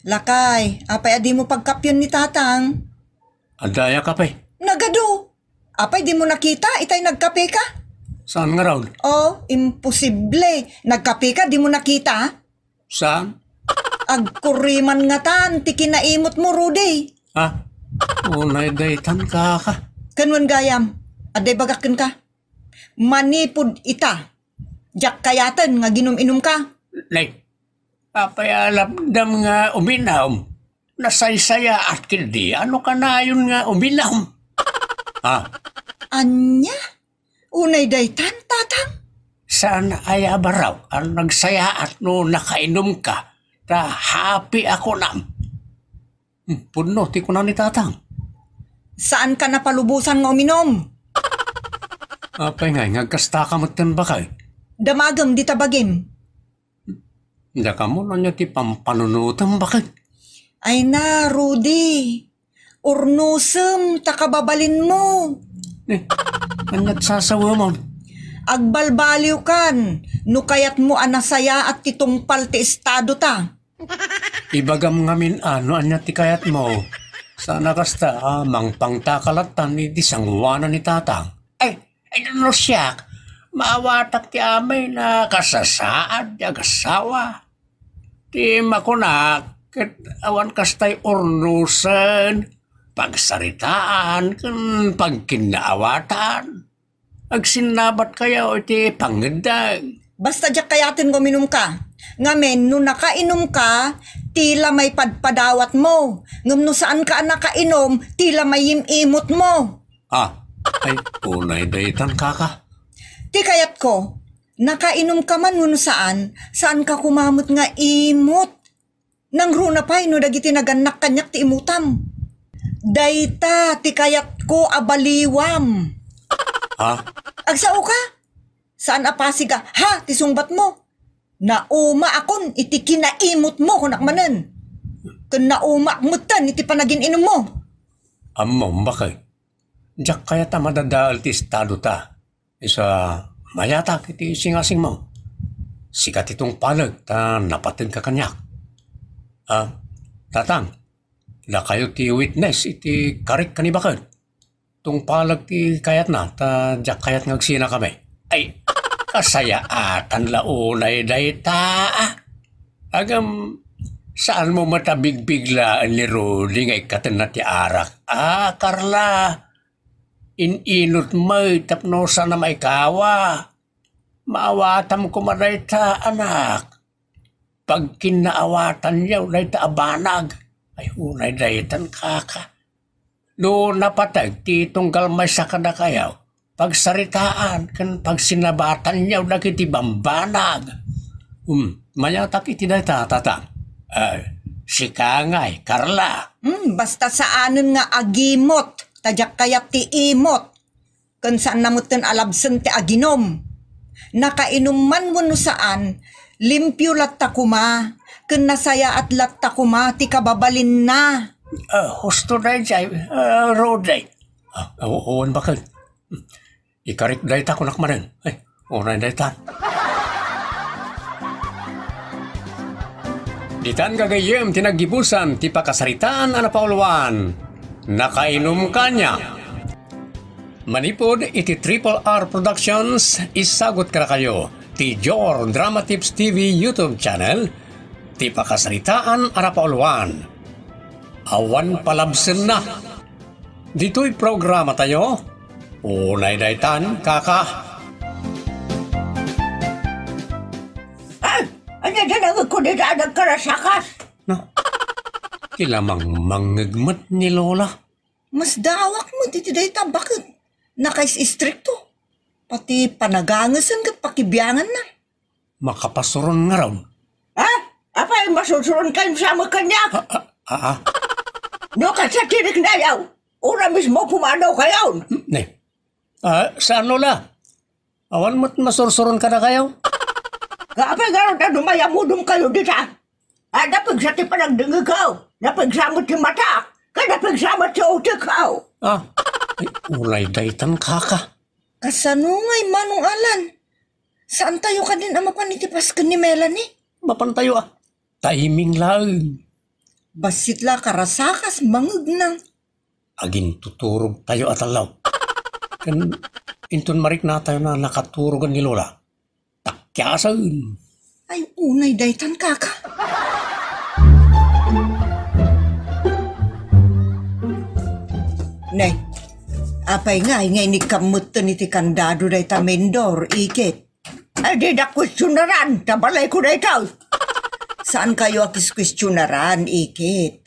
Lakay, apay a dimo pagkapion ni Tatang? Adda aya kape? Nagadu. Apay dimo nakita itay nagkapeka? Saan ngarud? Oh, imposible. Nagkapeka, dimo nakita? Saan? Agkuriman ngatan ti kinaimotmo, Rudy. Ha? Unay daytan, kaka. Ken wen gayam, adda ibagak kenka. Manipud ita, diak kayaten nga ginum-inumka. Nay, apay a lapdam nga uminum? Nasaysayaat ketdi a no kanayon nga uminum. Ha? Ania? Unay daytan, Tatang? Saan aya a baro a nagsayaat no nakainumka, ta happy a kunam? Hmm, pudno ti kuna ni Tatang. Saanka napalubosan nga uminum? Apay ngay nga agkastaka metten, bakay? Damagem dita bagim. Diak ammo no ania ti pampanunotem, bakit? Ay na, Rudy. Urnosem ta kababalinmo. Eh, ania't sasawemon? Agbalbaliwkan no kayatmo a nasayaat ti tungpal ti estadota. Ibagam ngamin a no ania ti kayatmo. Saan a kasta a mangpangtaka lattan iti sangoanan ni Tatang. Ay, Ay, no siak, maawatak ti amin a kasasaad ti agasawa. Ti makunak, ket awan kastay urnosen, pagsaritaan, ken pagkinnaawatan. Agsinnabatkayo iti pangngeddeng. Basta diak kayaten nga uminumka. Ngamin, no nakainumka, ti la maipadpadawatmo. Ngem no saanka a nakainom, ti la maiyim-imotmo. Ah, ay, unay daytan, kaka. Ti kayatko, nakainumka man wenno saan, saanka koma met nga imot. Nangruna pay no dagiti nagannak kaniak ti imutam. Dayta ti kayatko a baliwam. Ha? Agsaoka? Saan a pasig a ha ti sungbatmo? Naumaakon iti kinaimotmo, kunak manen. Ken naumaak metten iti panagin-inummo. Ammom, bakay. Diak kayat a madadael ti estadota. Isu a mayatak iti singasingmo. Sika ti tungpaleg ta napateg ka kaniak. Ah, Tatang, dakayo ti witness iti karik ken ni baket. Tungpaleg ti kayatna ta diak kayat nga agsinakami. Ay, kasayaatan la unay dayta, ah. Agam, saanmo met a bigbiglaen ni Rudy nga ikkatenna ti arak? Ah, Carla, In-inut met tapno saan a maikawa. Maawatam koma dayta, anak. Pagkinnaawatanyo dayta a banag. Ay, unay daytan, kaka. No napateg ti tunggal maysa kadakayo, pagsaritaan ken pagsinabatanyo dagiti bambanag. Hmm, mayatak iti dayta, tata. Eh, sika ngay, Carla. Hmm, basta saanen nga agimot, ta diak kayat ti imot. Ken saanna metten a labsen ti aginom. Nakainum man wenno saan, limpio latta koma, ken nasayaat latta koma ti kababalinna. Ah, husto daydiay, ah, Rudy. Ah, aw-, awan baket. Ikarik dayta kunak manen. Ay, unay dayta. Ditan gagayyem ti naggibusan ti pakasaritaan a napauluan. Nakainum kaniak. Manipud iti Triple R Productions, isagut kadakayo ti Jor Drama Tips T V YouTube channel, ti pakasaritaan a napauluan. Awan palabsenna. Ditoy programatayo, unay daytan, kaka. Ah, ania ti nangngegko dita a nagkarasakas? Na, ti lamang mangngeg met ni Lola. Masdaawak met iti dayta baket. Nakais-istrikto. Pati panagangesen ket pakibianganna. Makapasuron ngarud. Ha? Apay, masursuron kayo sa kaniak? Ah, ah, ah, ah. No, kasta ti riknayaw, ura mismo pumanaw kayon. Ne. Ah, saan, Lola? Awan met masursuron kadakayo? Kaapay ngarud a dumayamudom kayo dita? Ah, napigsa ti panagdengngegko, napigsa met ti matak, ken napigsa met ti utikko. Ah, ay, unay daytan, kaka. Kasano ngay, Manong Alan? Saantayo kadin a mapan iti pasken ni Melanie? Mapantayo a. Timing laeng. Bassit la karasakas mangngegna. Agintuturogtayo a tallo. Ken inton mariknatayo a nakaturogen ni Lola. Takkiasen. Ay, unay daytan, kaka. Ne, apay ngay nga inikkammetten iti kandado dayta main door, Ikit? Ay, dida kuestionaran, ta balayko daytoy. Saan kayo a kiskuestionaran, Ikit?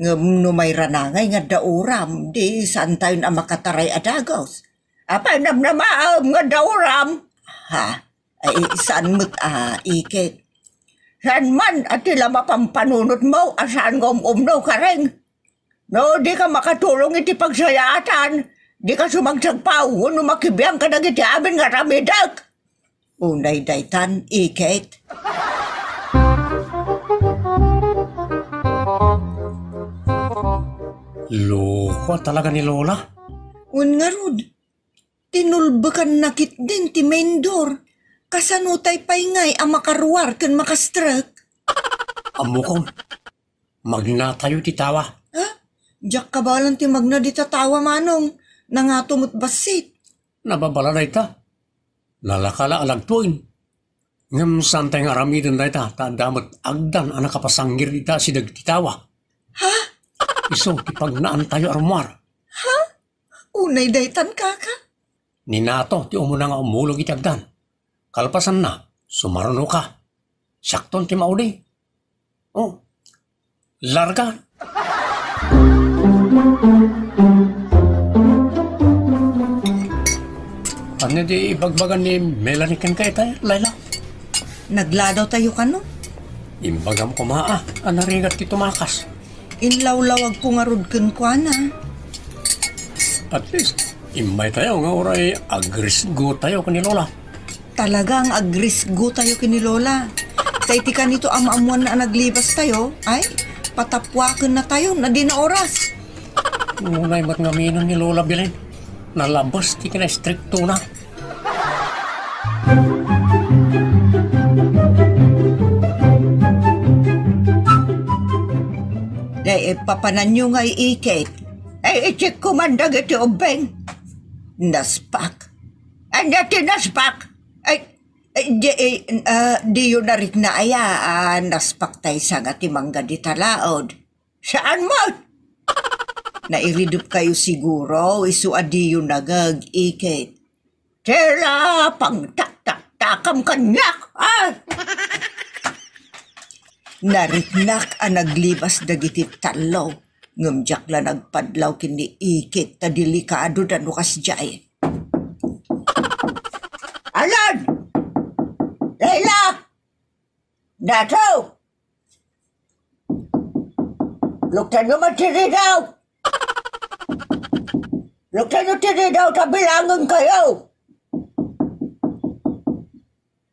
Ngem no mayranangay nga adda uram, di saantayon a makataray a dagus. Apay namnamaem nga adda uram? Ha? Ay, saan met a, Ikit? Saan man a ti la mapampanunotmo a saan nga um-umno, Karing? No dika makatulong iti pagsayaatan, dika sumagsagpaw wenno makibiang kadagiti amin nga aramidek. Unay daytan, Ikit. Loko talaga ni Lola. Wen ngarud, tinulbekanna ketdin ti main door. Kasano tay pay ngay a makaruar ken makastrek? Ammokon. Magnatayo ti tawa. Ha? Diak kabaelan ti magna dita tawa, Manong. Nangato met bassit. Nababala dayta. Nalaka la a lagtuen. Ngem saantay nga aramiden dayta, ta adda met agdan a nakapasanggir dita asideg ti tawa. Ha? Isu ti pagnaantayo a rummuar. Ha? Unay daytan, kaka? Ni Nato ti umuna nga umulog iti agdan. Kalpasanna, sumaruno ka. Siakton ti maudi. Oh, larga. Ania ti ibagbaga ni Melanie kenka ita, Laila? Nagladaw tayo kano? Imbagam koma a, a narigat ti tumakas. Inlawlawagko ngarud kenkuana. At least, immay tayo nga uray agrisgo tayo ken ni Lola. Talagang agrisgo tayo ken ni Lola. Ta iti kanito a maammoanna a naglibas tayo, ay, patapuakenna tayo, no adda oras. Ngunay met ngamin ni Lola Belen. Nalabas ti kinaistriktona. Dai, eh, papananyo nga iikit. Ay, i-check ko man dagiti ubbing. Naspak. Ania ti naspak? Ay, ay, di, eh, ah, diyo narikna aya, ah, naspak tay sanga ti mangga di talaod. Saan mo? Nairidep kayo siguro, isu a diyo nangeg, Ikit. Tela, pangtaktaktakam kaniak, ah! Nariknak a naglibas dagiti tallo, ngem diak la nagpadlaw ken ni Ikit ta delikado da no kasdiay. Alan! Leila! Dato! Luktanyo man ti ridaw! Luktanyo ti ridaw ta bilangen kayo!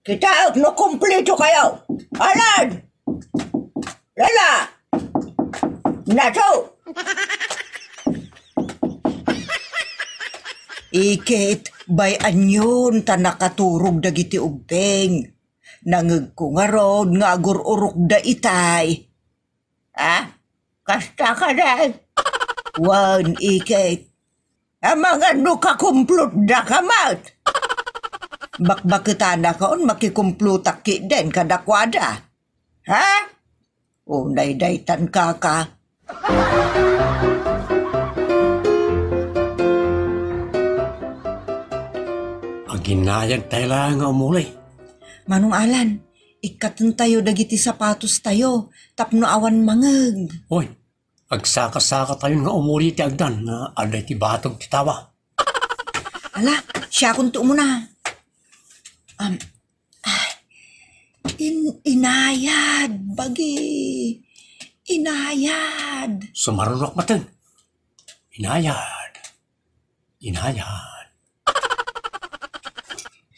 Kitaek no kumplito kayo! Alan! Lala! Nato! Ikit, bay-anyon ta nakaturog dagiti ubbing. Nangegko ngarud nga agur-urokda itay. Ah? Kasta ka, day? Wen, Ikit. Amangan no kakumplotda ka met. Bakbaketanakon, makikumplotak ketdin kadakuada. Ha? Unay daytan, kaka. Aginayad tayo la nga umuli. Manong Alan, ikkatentayo dagiti sapatostayo tapno awan mangeg. Oy, agsakasakatayon nga umuli ti agdan nga adda iti batog ti tawa. Ala, siakon ti umuna. Um, ah, in-, inayad, bagi. Inayad. Sumarunak maten. Inayad. Inayad.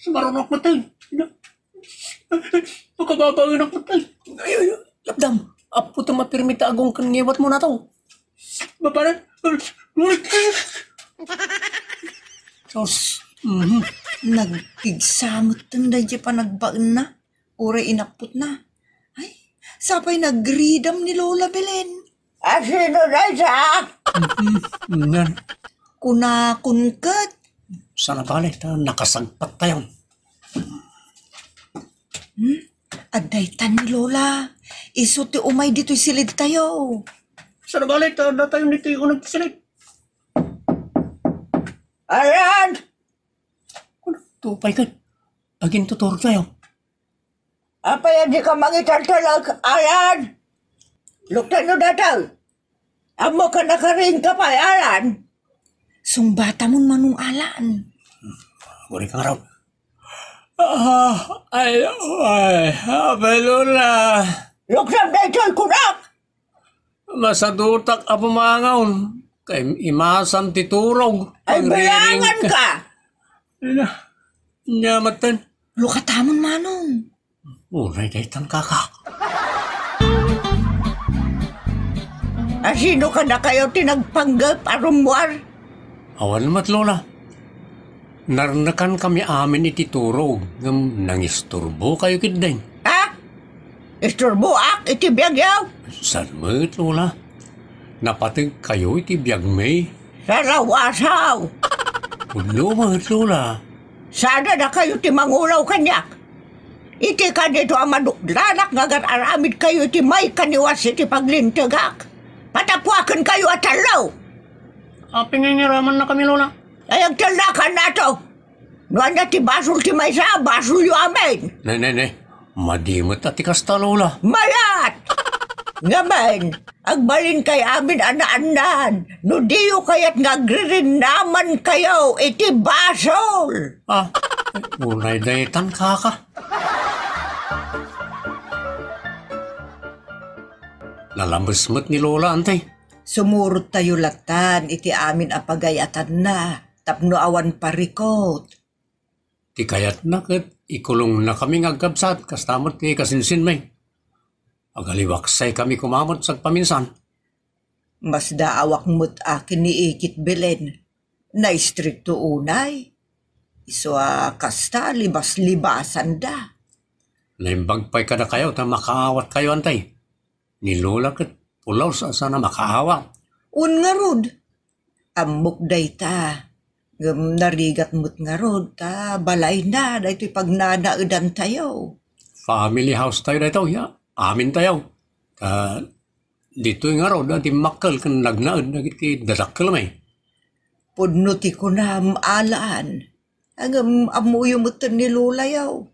Sumarunak maten. Ina-, Makababaenak maten. Ay, ay, ay, lapdam. Apo ta mapirmi ta agong ken ngiwat mo na to. Babae. Sus. Mhm. Nagpigsa met ten daydi panagbaenna. Uray inapputna. Ay, sapay nagridam ni Lola Belen. Asino dayta? Mhm. Nan. Kunakon ket. Sana bale ta nakasagpat tayo. Hmm? Adda itan ni Lola. Isu ti umay ditoy silid tayo. Sana bale ta adda tayo ditoy uneg ti silid. Ayan! Tupay ket. Agintuturo tayo. Apay a dika mangitaltalek, Alan? Luktanyo dataw. Ammok a nakariingka pay, Alan? Sungbatamon, Manong Alan. Aguri ka ngarud. Ah, ay, ay, Apo Lola. Luktam daytoy kunak! Masadutak a pumangaw. Kay imasam ti turog. Ay, pagriring bilangan ka. Ina, nya maten. Lukatamon, Manong. Uray daytan, kaka. Asino kadakayo ti nagpanggep a rummuar? Awan met, Lola. Narnekan kami amin iti turog, ngem nangisturbo kayo ketdin. Ha? Isturboak iti biagyo? Saan met, Lola? Napateg kayo iti biagmi. Sarawasaw! Pudno met, Lola. Sada dakayo ti mangulaw kaniak. Iti kadito a madukdanak nga agar-aramid kayo iti maikaniwas iti paglintegak. Patapuaken kayo a tallo! Apingingiraman na kami, Lola. Ay, agtalnakan nato! No ania ti basol ti maysa, basolyo amin. Ne, ne, ne. Madi met a ti kasta, Lola. Mayat! Ngamin, agbalin kay amin a naannan. No diyo kayat nga agririnnaman kayo iti basol. Ah, unay daytan, kaka. Nalambes met ni Lola, antay. Sumurot tayo latan iti amin a pagay-atanna tapno awan parikot. Ti kayatna ket ikulongna kami nga agkabsat, kasta met ti kasinsinmi. Agaliwaksay kami koma met sagpaminsan. Masdaawak met a ken ni Ikit Belen. Naistrikto unay. Isu a kasta, libas-libasanda. Naimbag pay kadakayo ta makaawat kayo, antay. Ni Lola ket pulos a sana makaawat. Wen ngarud, ammok dayta. Ngem narigat met ngarud ta balayna daytoy pagnanaedantayo. Family house tayo daytoy, ya. Amintayo. Ta Ditoy ngarud a dimmakkel ken nagnaed dagiti dadakkelmi. Pudno ti kunam, Alan. Ngem ammoyo metten ni Lolayo.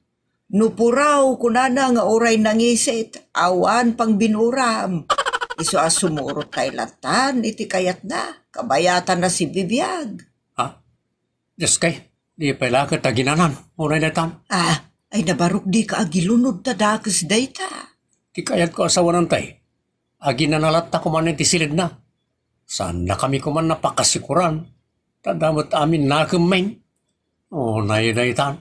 No puraw, kunana nga uray nangisit, awan pangbinuram. Isu a sumurot tayo latan iti kayatna, kabayatan a sibibiag. Ha? Dios kay, di pay la ket aginanan, uray daytan. Ah, ay nabarok dika agilunod ta dakes dayta. Ti kayatko a sawanantay, aginana latta koman iti siledna. Saannakami koman a pakasikoran, ta adda met amin nakemmi. Unay daytan.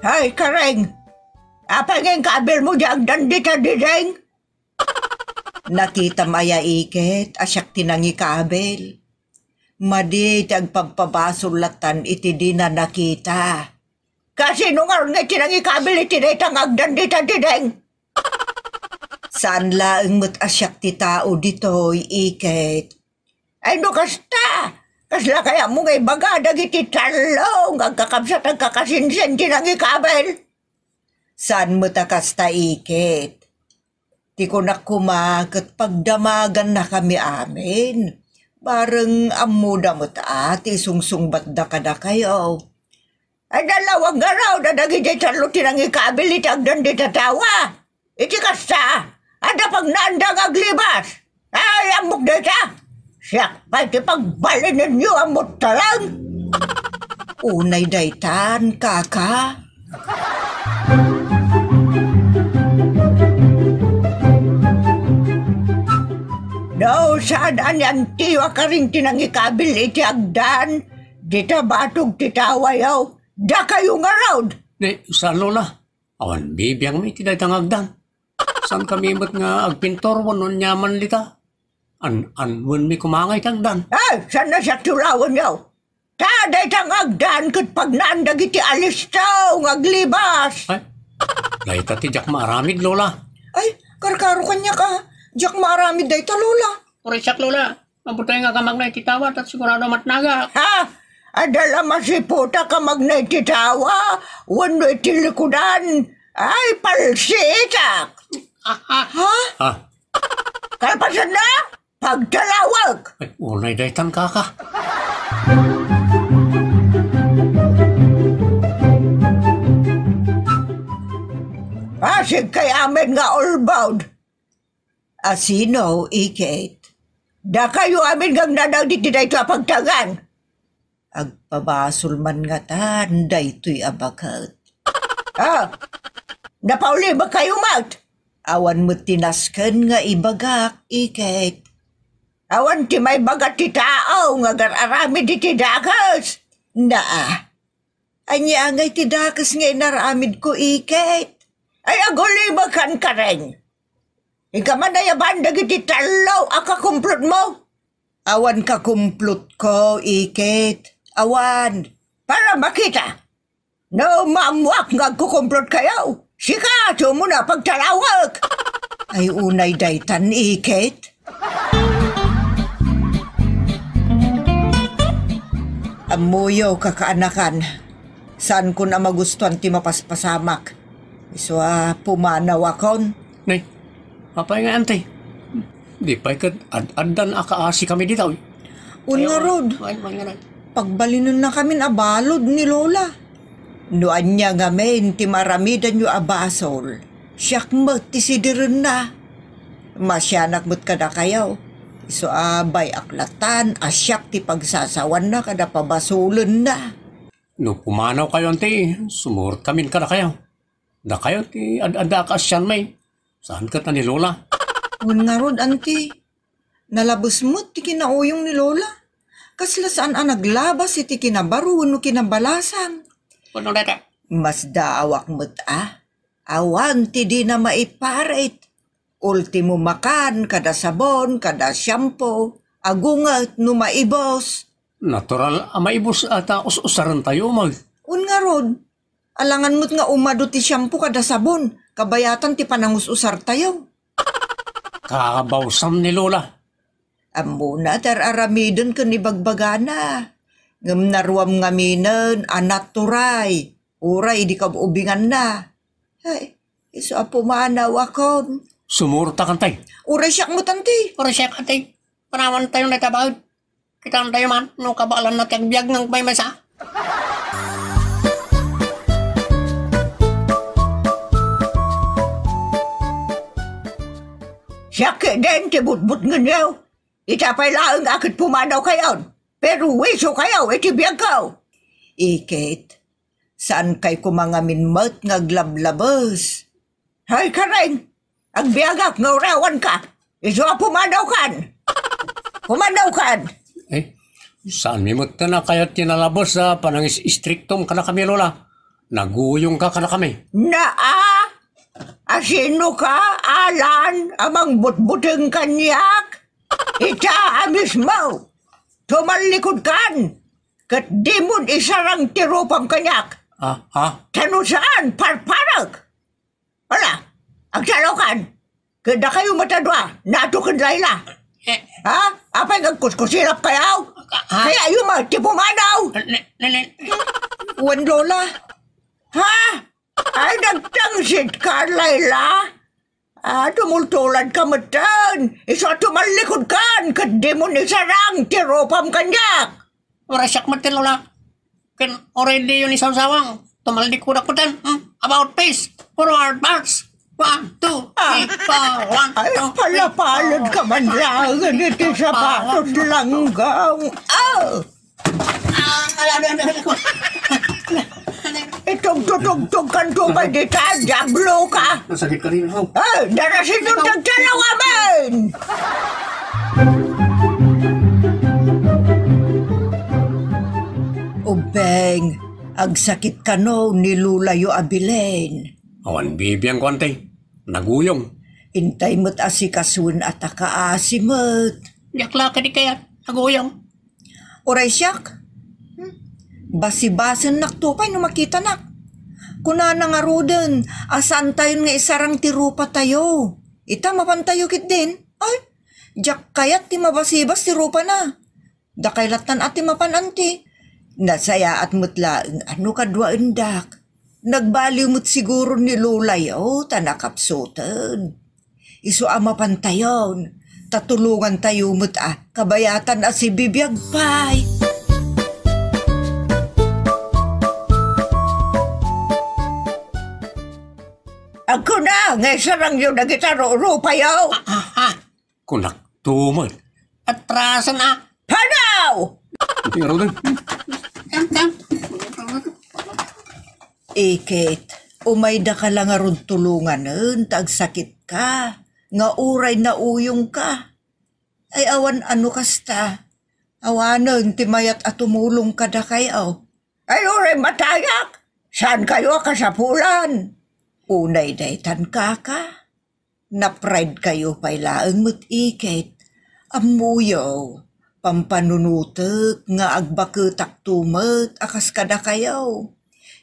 Hay, Kareng! Apay nga inkabilmo diay agdan dita diding? Nakitam aya iket a siak ti nangikabil? Madi ti agpabpabasol latan iti dina nakita. Kasino ngarud nga ti nangikabil iti dayta nga agdan dita diding? Saan laeng met a siak ti tao ditoy, iket. Ay, no kasta, kasla kayatmo nga ibaga dagiti tallo nga agkakabsat agkakasinsin ti nangikabil? Saan met a kasta, iket. Ti kunak koma ket pagdamagannakami amin. Bareng ammoda met a ti sungsungbatda kadakayo. Adda lawag ngarud a dagiti tallo ti nangikabil iti agdan dita tawa. Iti kasta, adda pagnaanda nga aglibas. Ay, ammok dayta. Siak pay ti pagbalinenyo a muttalen. Unay daytan, kaka. No, saan a ni Antiyo a Kareng ti nangikabil iti agdan, dita batog ti tawayo, dakayo ngarud. Ni, saan, Lola? Awan bibiangmi iti dayta nga agdan. Saankami met nga agpintor wenno aniaman dita. An-, annuenmi koma nga iti agdan. Ay, saan a siak ti ulawenyo? Ta dayta nga agdan ket pagnaan dagiti alisto nga aglibas. Ay, dayta ti diak maaramid, Lola. Ay, karkaro kaniak a diak maaramid dayta, Lola. Uray siak, Lola. Mabuti nga kamagna iti tawa, ta sigurado matnagak. Ha? Adda la masiputak a magna iti tawa wenno iti likudan? Ay, palsiitak! Ah, ah. Ha? Ah. Kalpasanna, pagtalawek! Ay, unay daytan, kaka. Pasig kay amin nga ulbod. Asino, iket? Dakayo amin nga agnanaed iti daytoy a pagtaengan. Agpabasol man ngatan daytoy a baket. Ah, napaulimek kayo met? Awan met ti nasken nga ibagak, iket. Awan ti maibaga ti tao nga agar-aramid iti dakes. Naa, ania ngay ti dakes nga inaramidko, iket? Ay, agulimekan, Kareng. Inka man ayaban dagiti tallo a kakumplotmo? Awan kakumplotko, iket. Awan. Para makita. No maammoak nga agkukumplot kayo, sika ti umuna pagtalawek. Ay, unay daytan, iket. Ammoyo, kakaanakan, saankon a magustuan ti mapaspasamak. Isu a pumanawakon. Nay, apay nga, ante? Di pay ket ad-addan a kaasikami ditoy. Un ngarud, pagbalinennakamin a balud ni Lola. No ania ngamin ti maaramidanyo a basol, siak met ti sidirenna. Masianak met kadakayo. Isu a bay-ak latan a siak ti pagsasawanna kada pabasolenna. No pumanawkayo, anti, sumurotkamin kadakayo. Dakayo ti ad-adda a kaasianmi. Saan ket a ni Lola? Wen ngarud, anti, nalabes met ti kinauyong ni Lola. Kasla saan a naglabas iti kinabaro wenno kinabalasan. Wen no dayta? Masdaawak met a. Awan ti dina maiparit. Ultimo, makan kada sabon, kada shampoo, agunget no maibus. Natural a maibus a ta us-usarentayo, Mag. Un ngarud, alangan met nga umadu ti shampoo kada sabon, kabayatan ti panangus-usartayo. Kabawsam ni Lola. Ammona ti ar-aramiden ken ibagbagana. Ngem naruam ngaminen a naturay, uray idi kaub-ubinganna. Ay, isu a pumanawakon. Sumurot a kantay. Uray siak met anti. Uray siak anti. Panawantayo na itabaed. Kitaentayo man, no kabaelanna ti agbiag nga agmaymaysa. Siak ketdin ti butbutngenyo. Ita pay laeng a ket pumanawkayon. Perwisyokayo iti biagko. Iket, saankay koma ngamin met nga aglablabes. Hay, Karen, agbiagak nga uray awanka. Isu a pumanawkan. Pumanawkan. Eh, saanmi met a kayat ti nalabes a panangis-istriktom kadakami, Lola? Naguyongka kadakami. Naa, asinoka, Alan, a mangbutbuteng kaniak? Ita a mismo, tumallikudkan, ket dimon isarang ti rupam kaniak. Ah, ah. Ta no saan, parparek. Ala, agsalawkan. Ket dakayo met a dua, Nato ken Laila. Eh. Ha? Apay nga agkuskusilapkayo? Ah. Kayayo met ti pumanaw? Ne, ne, ne. Wen, Lola. Ha? Ay, nagtangsit ka, Laila? Ah, tumultulad ka metten. Isu a tumallikudkan, ket dimon isarang ti rupam kaniak. Uray siak met ti Lola. Ken uray diyo ni sawsawang, tumaldikudak metten. Hmm? About face, forward march. One, two, three, four, one, two, three, four. Ay, palapalad ka man laeng iti sapatos, Langgaw. Ah! Ah, ala, ala, ala, ala. Itugtugtugkan to pay dita, Diablo ka. Nasakit ka rin, oh. Eh, darasin yung tagtalaw amin! Ubeng, agsakit kano ni Lolayo a Belen. Awan bibiangko, ante. Naguyong. Intay met asikasuen a ta kaasi met. Diak la kadi kayat, naguyong. Uray siak. Hmm? Basibasennakto pay no makitanak. Kunana ngaruden, a saantayon nga isarang ti rupatayo. Ita, mapantayo ketdin. Ay, diak kayat ti mabasibas ti rupana. Dakay lattan a ti mapan, anti. Nasayaat met laeng a no kaduaendak. Nagbaliw met siguro ni Lolayo ta nakapsuten. Isu a mapantayon, ta tulongantayo met a kabayatan a sibibiag pay. Agkuna nga isarangyo dagita rurupayo. Ah, ah, ah. Kunak tumet. Atrasan a. Panaw! Iti ngaruden. Iket, umayda ka la ngarud tulonganen ta agsakit ka, nga uray nauyong ka. Ay, awan ano kasta. Awanen ti mayat a tumulong kadakayo. Ay, uray matayak. Saan kayo a kasapulan? Unay daytan, kaka. Napride kayo pay laeng met iket. Ammoyo, pampanunotek nga agbaketak tumet a kas kadakayo.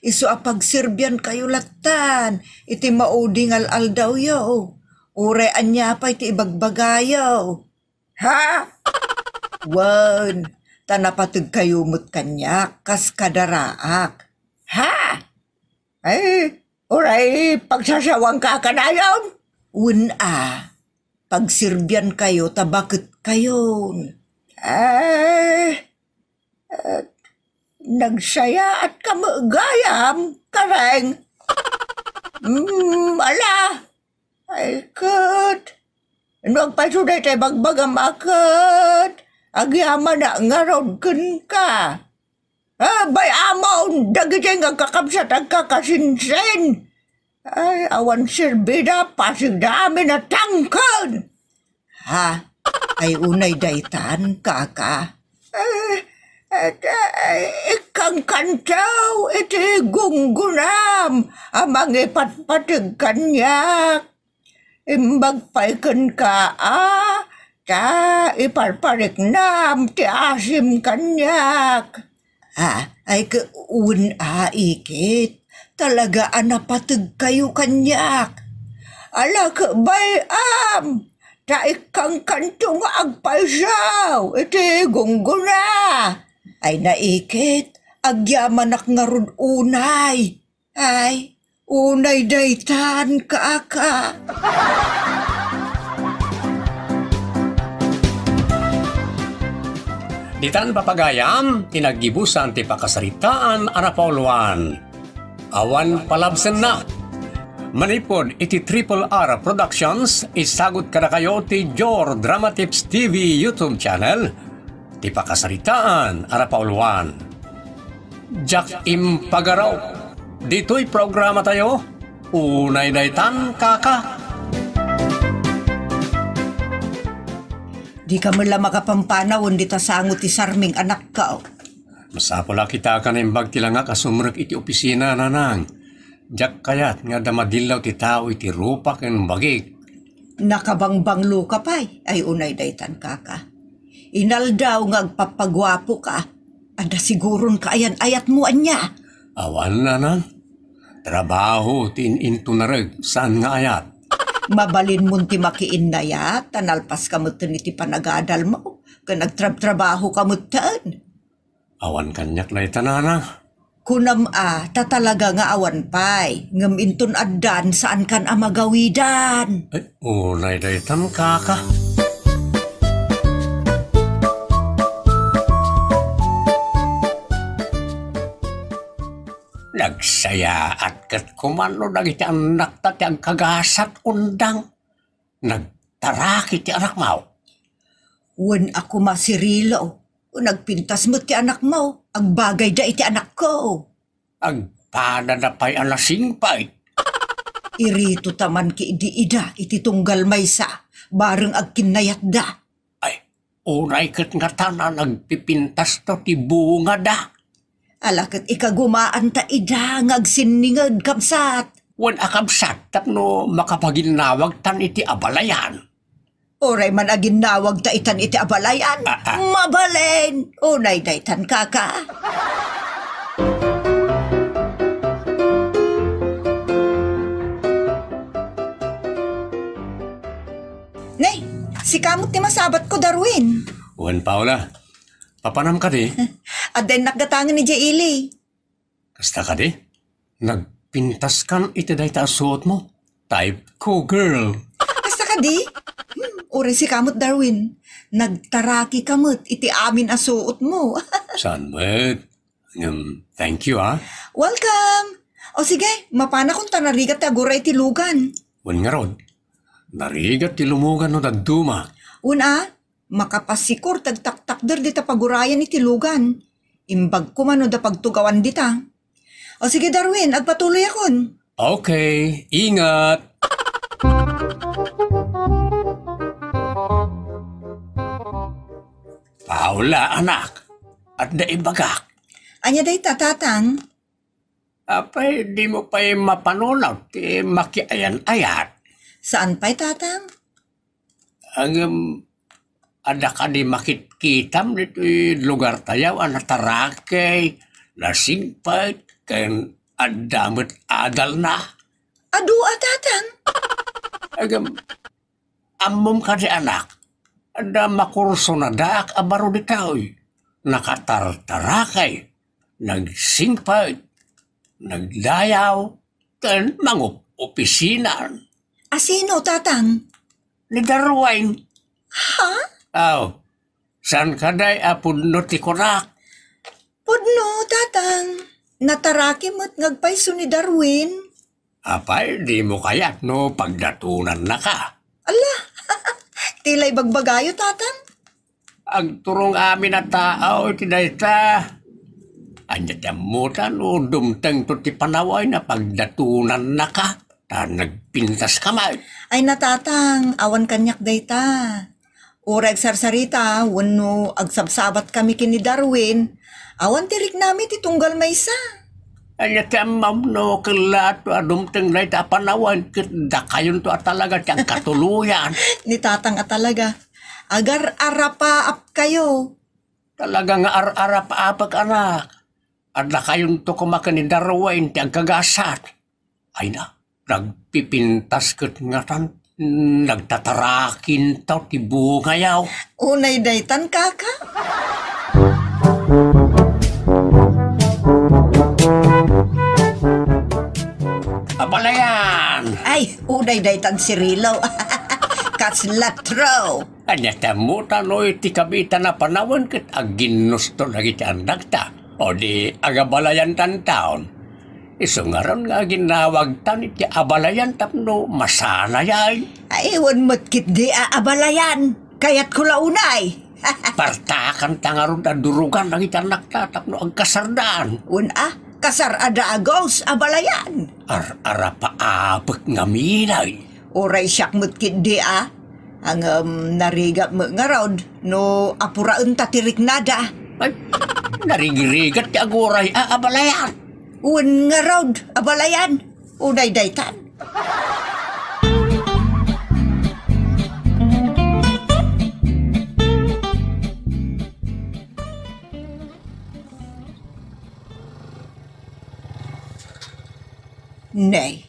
Isu a pagserbian kayo lattan iti maudi nga al-aldawyo. Uray ania pay ti ibagbagayo. Ha? Wen, ta napateg kayo met kaniak kas kadaraak. Ha? Ay, uray pagsasawangka kanayon? Wen a, pagserbian kayo ta baket kayon. Eh, eh, nagsayaat ka met gayam, Kareng. Mm, ala, ay ket, no agpayso dayta ibagbagam a ket, agyamanak ngarud kenka. Ah, bay-amon, dagiti nga kakabsat agkakasinsin. Ay, awan serbida, pasigda amin a tangken. Ha? Ay, unay daytan, kaka. Eh, et, eh, ikkankanto iti gunggonam a mangipatpateg kaniak. Imbag pay kenka a, ta iparpariknam ti asim kaniak. Ah, ay ke-, wen a, iket. Talaga a napateg kayo kaniak. Ala, ke-, bay-am, ta ikkankanto nga agpayso iti gunggona. Ay, naiket, agyamanak ngarud unay. Ay, unay daytan, kaka. Ditan papagayam, ti naggibusan ti pakasaritaan a napauluan. Awan palabsenna. Manipud iti Triple R Productions, isagut kadakayo ti Jor Dramatips T V YouTube channel, ti pakasaritaan a napauluan. Diak impagaraw. Ditoy programa tayo, unay daytan, kaka. Dika met la makapampanawen dita sango ti sarming, anakko. Masapul a kita ka naimbag ti langak a sumrek iti opisina, nanang. Diak kayat nga adda madillaw ti tao iti rupa ken bagik. Nakabangbanglo ka pay, ay unay daytan, kaka. Inaldaw nga agpapagwapoka. Adda siguron kaayan-ayatmo, ania? Awan, nanang. Trabaho ti in-, intunareg, saan nga ayat. Mabalinmon ti makiinnayat, ta nalpaska metten iti panagadalmo, ken agtrabtrabahoka metten. Awan kaniak layta, nanang. Kunam a, ta talaga nga awan pay, ngem inton addan, saankan a magawidan. Ay, unay daytan, kaka. Nagsayaat ket kumano dagiti annakta ti agkagasat, undang. Nagtaraki ti anakmo. Wen a koma, Cirilo, nagpintas met ti anakmo, agbagayda iti anakko. Agpadada pay a nasingpet. Irito ta man ki idi ida iti tunggal maysa, bareng agkinnayatda. Ay, unay ket ngatan a nagpipintasto ti bungada. Ala ket ikagumaanta ida nga agsinninged, kabsat. Wen a kabsat, tapno makapaginnawagtan iti abalayan. Uray man aginnawagta itan iti abalayan. Ah, ah. Mabalin! Unay daytan, kaka. Ne, sika met ti masabatko, Darwin. Wen, Paula. Papanam kadi? Adda innak gatangen idiay ili. Kasta kadi? Nagpintaskan iti dayta a suotmo? Type ko, girl. Kasta kadi? Hmm, uray sika met, Darwin. Nagtaraki ka met iti amin a suotmo. Saan met? Ngem, thank you, ah. Welcome! O sige, mapanakon ta narigat ti agura iti lugan. Wen ngarud, narigat ti lumugan no dadduma. Wen a, makapasikor ti agtaktakder dita pagurayan iti lugan. Imbag koma no da pagtugawan dita. O sige, Darwin, agpatuloyakon. Okay, ingat. Paula, anak, adda ibagak. Ania dayta, tatang? Apay, dimo pay mapanunot ti makiayan-ayat? Saan pay, tatang? Ngem, adda kadi makitkitam ditoy lugartayo a natarakey, nasingpet, ken adda met adalna? Adu a, tatang. Ngem, ammom kadi, anak, adda makursunadaak a baro ditoy. Nakatartarakey, nagsingpet, nagdayaw, ken mangup-opisinan. A sino, tatang? Ni Darwin. Ha? Aw, saan kadi a pudno ti kunak? Pudno, tatang. Nataraki met nga agpayso ni Darwin. Apay, dimo kayat no pagdatonannaka? Ala, ti la ibagbagayo, tatang. Agturong amin a tao iti dayta. Ania ti ammota no dumtengto ti panawen a pagdatonannaka, ta nagpintaska met? Ay, natatang, awan kaniak dayta. Uray agsarsarita wenno agsabsabatkami ken ni Darwin, awan ti riknami ti tunggal maysa. Ania ti ammom no kellato a dumteng dayta a panawen ket dakayonto a talaga ti agkatuloyan? Ni tatang a talaga. Agar-arapaapkayo. Talaga nga ar-arapaapek, anak. Adda kayonto koma ken ni Darwin ti agkagasat. Ay na, nagpipintas ket ngatan, nagtatarakinto ti bungayo. Unay daytan, kaka. Daydaytan si Rilo. Kasla true. Ania ta ammotan no iti kabiitan a panawen ket aginnusto dagiti annakta, o di agabalayantanton. Isu ngarud nga aginnawagtan iti abalayan tapno masanayan. Ay, wen met ketdi a abalayan. Kayatko la unay. Partakanta ngarud a durugan dagiti annakta tapno agkasardan. Wen a, kasar a dagus a balayan. Ar-arapaapek ngamin ay. Uray siak met ketdi a. Ngem narigak met ngarud no apuraenta ti riknada. Ay, narigrigat ti aguray a abalayan. Wen ngarud, abalayan. Unay daytan. Nay,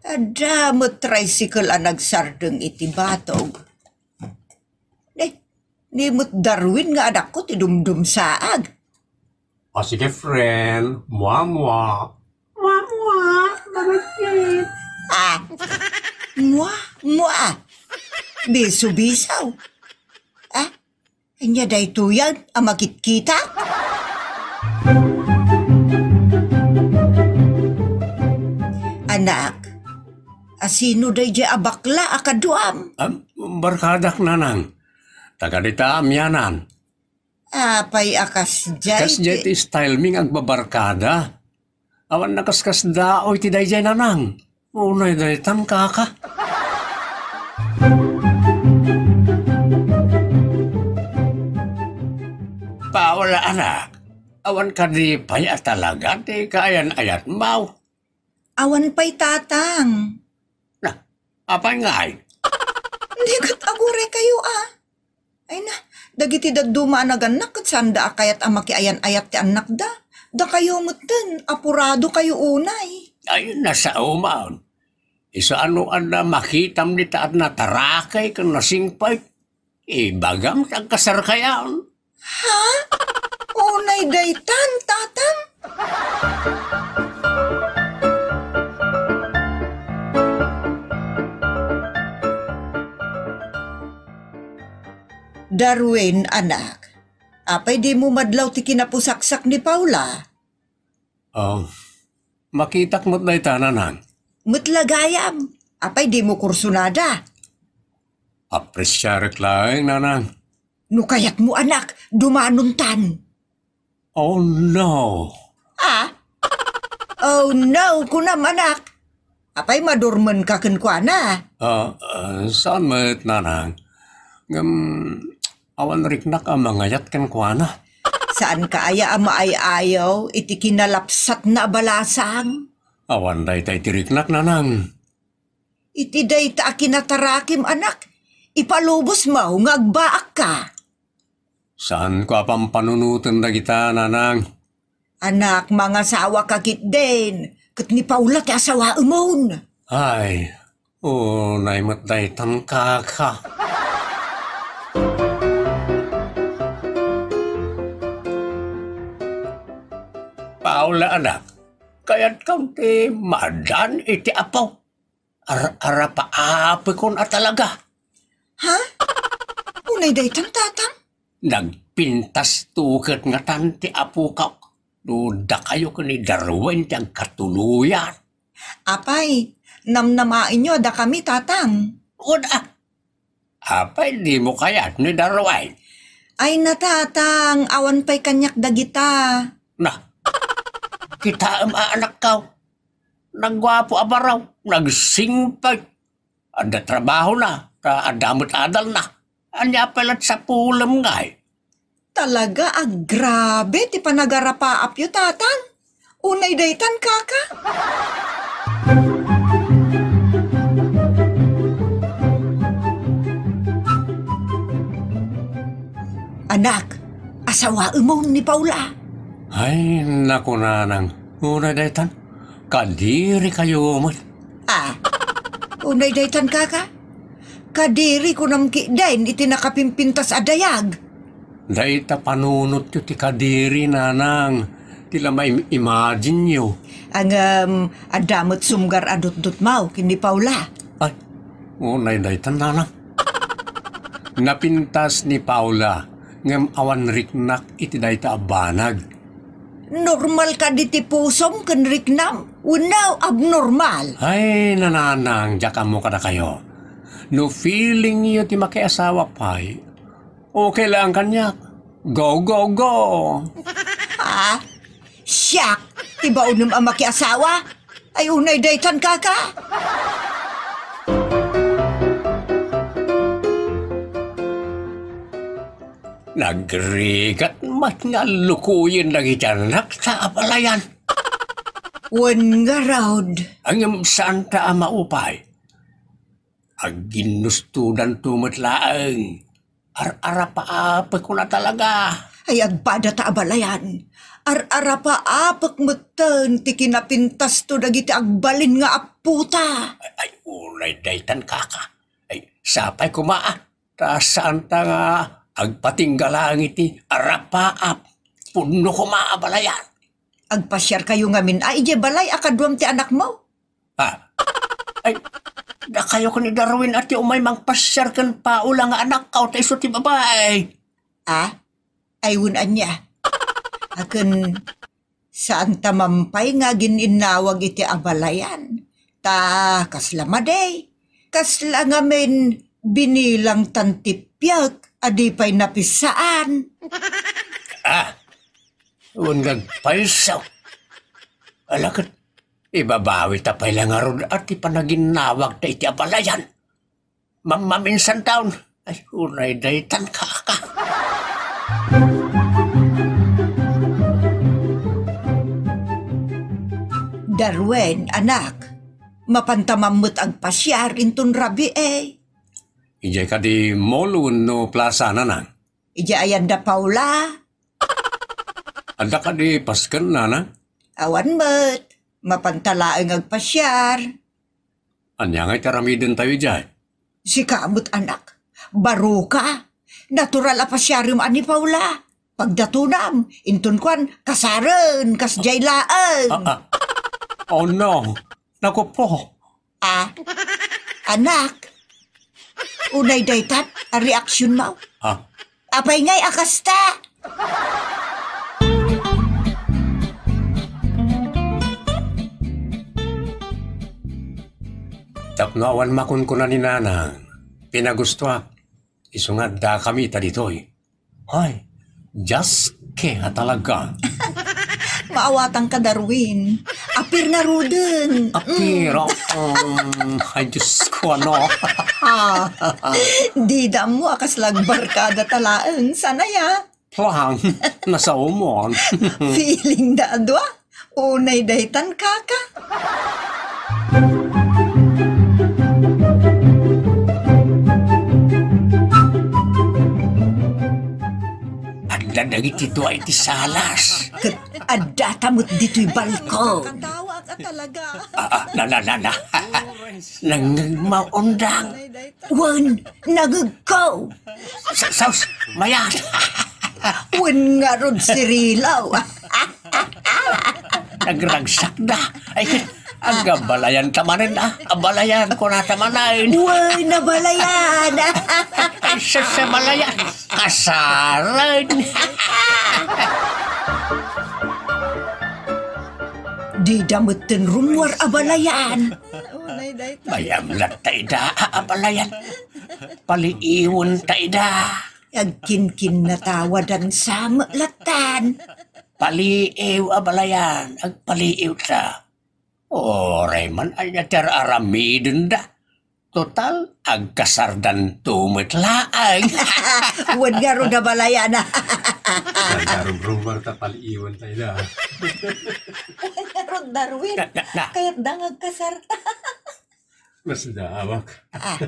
adda met tricycle a nagsardeng iti batog. Nay, ni met Darwin nga anakko ti dumdumsaag. O sige, friend. Mua, mua. Mua, mua. Bakit? Ah, mua, mua. Biso-biso. Ah, ania daytoy a makitkitak? Anak, asino daydiay a bakla a kaduam? Am, barkadak, nanang. Taga dita Amianan. Apay a kasdiay ti style mi nga agbabarkada. Awan nakaskasdaaw iti daydiay, nanang. Unay daytan, kaka. Paula, anak. Awan kadi pay a talaga ti kaayan-ayatmo? Awan pay, tatang. Na, apay ngay? Di ket aguray kayo, a. Ay na, dagiti dadduma a nagannak ket saanda a kayat a makiayan-ayat ti annakda. Dakayo metten, apurado kayo unay. Ay, nasao man. Isu a no adda makitam dita a natarakay ken nasingpet, ibagam ti agkasarkayon. Ha? Unay daytan, tatang? Darwin, anak, apay dimo madlaw ti kinapusaksak ni Paula? Ah, makitak met dayta, nanang. Met la gayam, apay dimo kursunada? Apresiarek laeng, nanang. No kayatmo, anak, dumanontan. Oh, no. Ah? Oh, no, kunam, anak. Apay, madurmenka kenkuana? Ah, ah, saan met, nanang. Ngem, awan riknak a mangayat kenkuana. Saanka aya a maay-ayaw iti kinalapsatna a balasang? Awan dayta iti riknak, nanang. Iti dayta a kinatarakim, anak, ipalubosmo nga agbaakka. Saanko a pampanunoten dagita, nanang. Anak, mangasawaka ketdin, ket ni Paula ti asawaemon. Ay, unay met daytan, kaka. Paula, anak, kayatkam ti maaddaan iti Apo. Ar-arapaapekon a talaga. Ha? Unay daytan, tatang? Nagpintas tuket ngatan ti apokak no dakayo ken ni Darwin ti agkatuloyan. Apay, namnamaenyo a dakami, tatang? Wen a. Apay, dimo kayat ni Darwin? Ay na, tatang, awan pay kaniak dagita. Na, kitaem a anakkaw. Nagguapo a baro, nagsingpet. Adda trabahona, ta adda met adalna. Ania pay la't sapulem ngay? Talaga a grabe ti panagarapaapyo, tatang. Unay daytan, kaka. Anak, asawaemon ni Paula. Ay, naku, nanang. Unay daytan, kadirikayo met. Ah, unay daytan, kaka? Kadiri kunam ketdin iti nakapimpintas a dayag. Dayta panunotyo ti kadiri, nanang. ti la maim-imagine-yo. Ngem, adda met sumgar a dutdutmaw ken ni Paula. Ay, unay daytan, nanang. Napintas ni Paula, ngem awan riknak iti dayta a banag. Normal kadi ti pusom ken riknam? Wenno abnormal? Ay, nanang, diak ammo kadakayo. No feeling-yo ti makiasawa pay, okay lang kaniak. Go, go, go! Ha? Siak ti baonem a makiasawa? Ay, unay daytan, kaka. Nagrigat met nga lukoyen dagiti annakta a balayan. Wen ngarud. Ngem saanta a maupay. Agginnustodanto met laeng. Ar-arapaapek kuna talaga. Ay, agpadata a balayan. Ar-arapaapek metten ti kinapintasto dagiti agbalin nga appota. Ay, ay, unay daytan, kaka. Ay, sapay koma, a. Ta saanta nga agpatingga laeng iti arapaap. Pudno koma a balayan. Agpasiarkayo ngamin a idiay balay a kaduam ti anakmo? Ah. Ay, dakayo ken ni Darwin a ti umay mangpasiar ken Paula nga anakkaw ta isu ti babai. Ah? Ay, wen ania? Aken, saanta man pay nga agin-innawag iti abalayan. Ta kasla madi, kasla ngamin binilang tan ti piek a di pay napisaan. Ah, wen nga agpayso. Ala ket, ibabawita pay la ngarud a ti panaginnawagta iti abalayan. Mammaminsan taon. Ay, unay daytan, kaka. Darwin, anak, mapanta man met agpasiar inton rabii. Idiay kadi mall wenno plaza, nanang? Idiay ayan da Paula? Adda kadi pasken, nanang? Awan met. Mapanta laeng agpasiar. Ania ngay ti aramidentayo idiay? Sika met, anak. Baroka. Natural a pasiarem a ni Paula. Pagdatonam, inton kuan, kasaren, kasdiay laeng. Ah, ah. Oh no. Naku po. Ah, anak. Unay daytan a reaksionmo. Ah. Apay ngay a kasta? Tapno awan makunkuna ni Nanang, pinagustoak, isu nga addakami ita ditoy. Ay, Dios ke a talaga. Maawatanka, Darwin. Apir ngaruden. Apir, um, ay, Dios ko, ano? Dida ammo a kasla agbarkada ta laeng. Saan aya? Plan, nasaomon. Feeling da a dua. Unay daytan, kaka. Adda dagiti dua iti salas. Ket addata met ditoy balkon. Katawa ka talaga. Ah, ah, na, na, na, na. Nangngegmo, Undang. Wen, nangngegko. Sa-, saos, mayat. Wen ngarud, Cirilo. Nagragsakda. Ay, agabalayan ta manen, ah. Abalayan, kunata manen. Wen, abalayan. Ay, sus, abalayan. Kasaren. Dida metten rummuar abalayan. Unay dayta. Mayam latta ida, abalayan. Paliiwen ta ida. Agkinkinnatawadan sa met lattan. Paliiw, abalayan, agpaliiw ta. Uray man ania ti ar-aramidenda. Total, agkasardanto met laeng. Wen ngarud, abalayan. Nagkarumrumar ta paliiwen ta ida. Wen ngarud, Darwin. Na, na, na. Kayatda nga agkasarta. Mas daawak. Ah,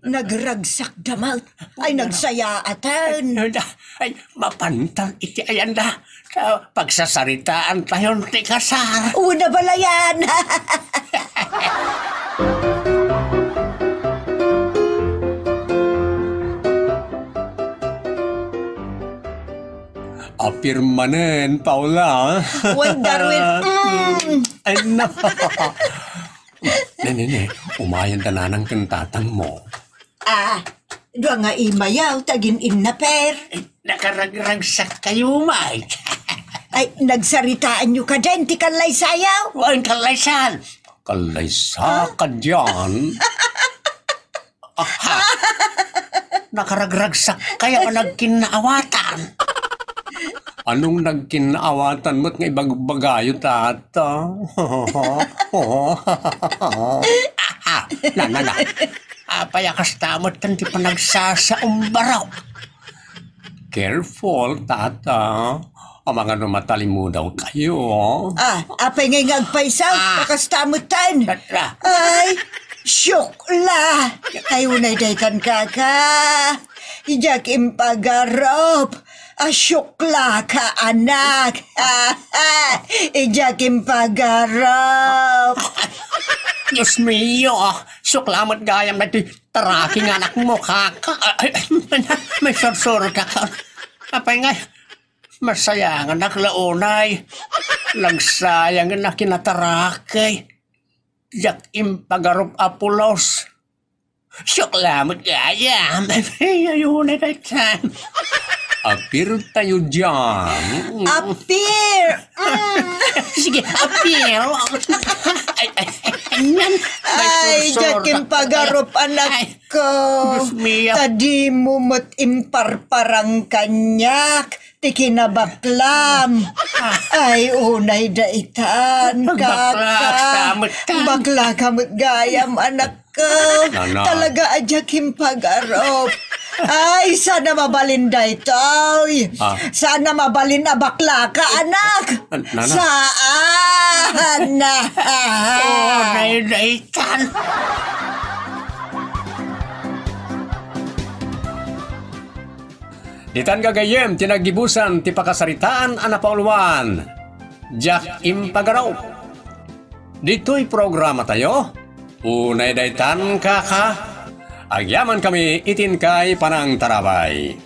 nagragsakda met. Ay, nagsayaatan. Ay, ay, mapantan iti ayanda. Sa pagsasaritaan tayon ti kasar. Una balayan. Pirmanen, Paula. Wen, Darwin. Mm. Ay, no. Ne, ne, ne. Umayen da nanang ken tatangmo. Ah, dua nga imayaw, tagin innaper. Ay, nakaragragsak kayo, Mike. Ay, nagsaritaanyo kaden ti kallaysayaw? Wen, kallaysan. Kallaysa ka diyan. Aha. Nakaragragsak kayo nga nagkinnaawatan. Anong nagkinnaawatan met nga ibagbagayo, tata? Aha. Na, na, na. Apay a kasta met ken ti panagsasaumbarok? Careful, tata. Amangan no matalimudaw kayo. Ah, apay ngay nga agpaysa? Ah. Pakasta met tan. Tata. Ay, siokla. Ay, unay daytan, kaka. Idiak impagarup. Ah, siokla ka, anak. Idiak impagarup. Dios mio, siokla met gayam daytoy taraki nga anakmo, kaka. Ay, ay, may sursuro ka, ka. Apay nga, masayangan ak la unay. Nagsayang na kinataraki. Diak impagarup a pulos. Siokla met gayam. Ay, ayuna daytan. Apir tayo diyan. Apir! Mm. Sige, apir. Ay, ay, ay, yan. Ay, sursuro diak impagarup, anak ko. Dios mio. Ta dimo met imparparang kaniak ti kinabaklam. Ah. Ay, unay daytan, kaka. Baklak ka met tan. Bakla ka met gayam, anak ko. Nana. Talaga a diak impagarup. Ay, saan a mabalin daytoy. Ah. Saan a mabalin a bakla ka, anak. Nana. Saan. Oh, nay, daytan. Ditan gagayyem ti naggibusan ti pakasaritaan a napauluan, Diak Impagarup. Ditoy programa tayo, unay daytan, kaka, agyaman kami iti inkay panangtarabay.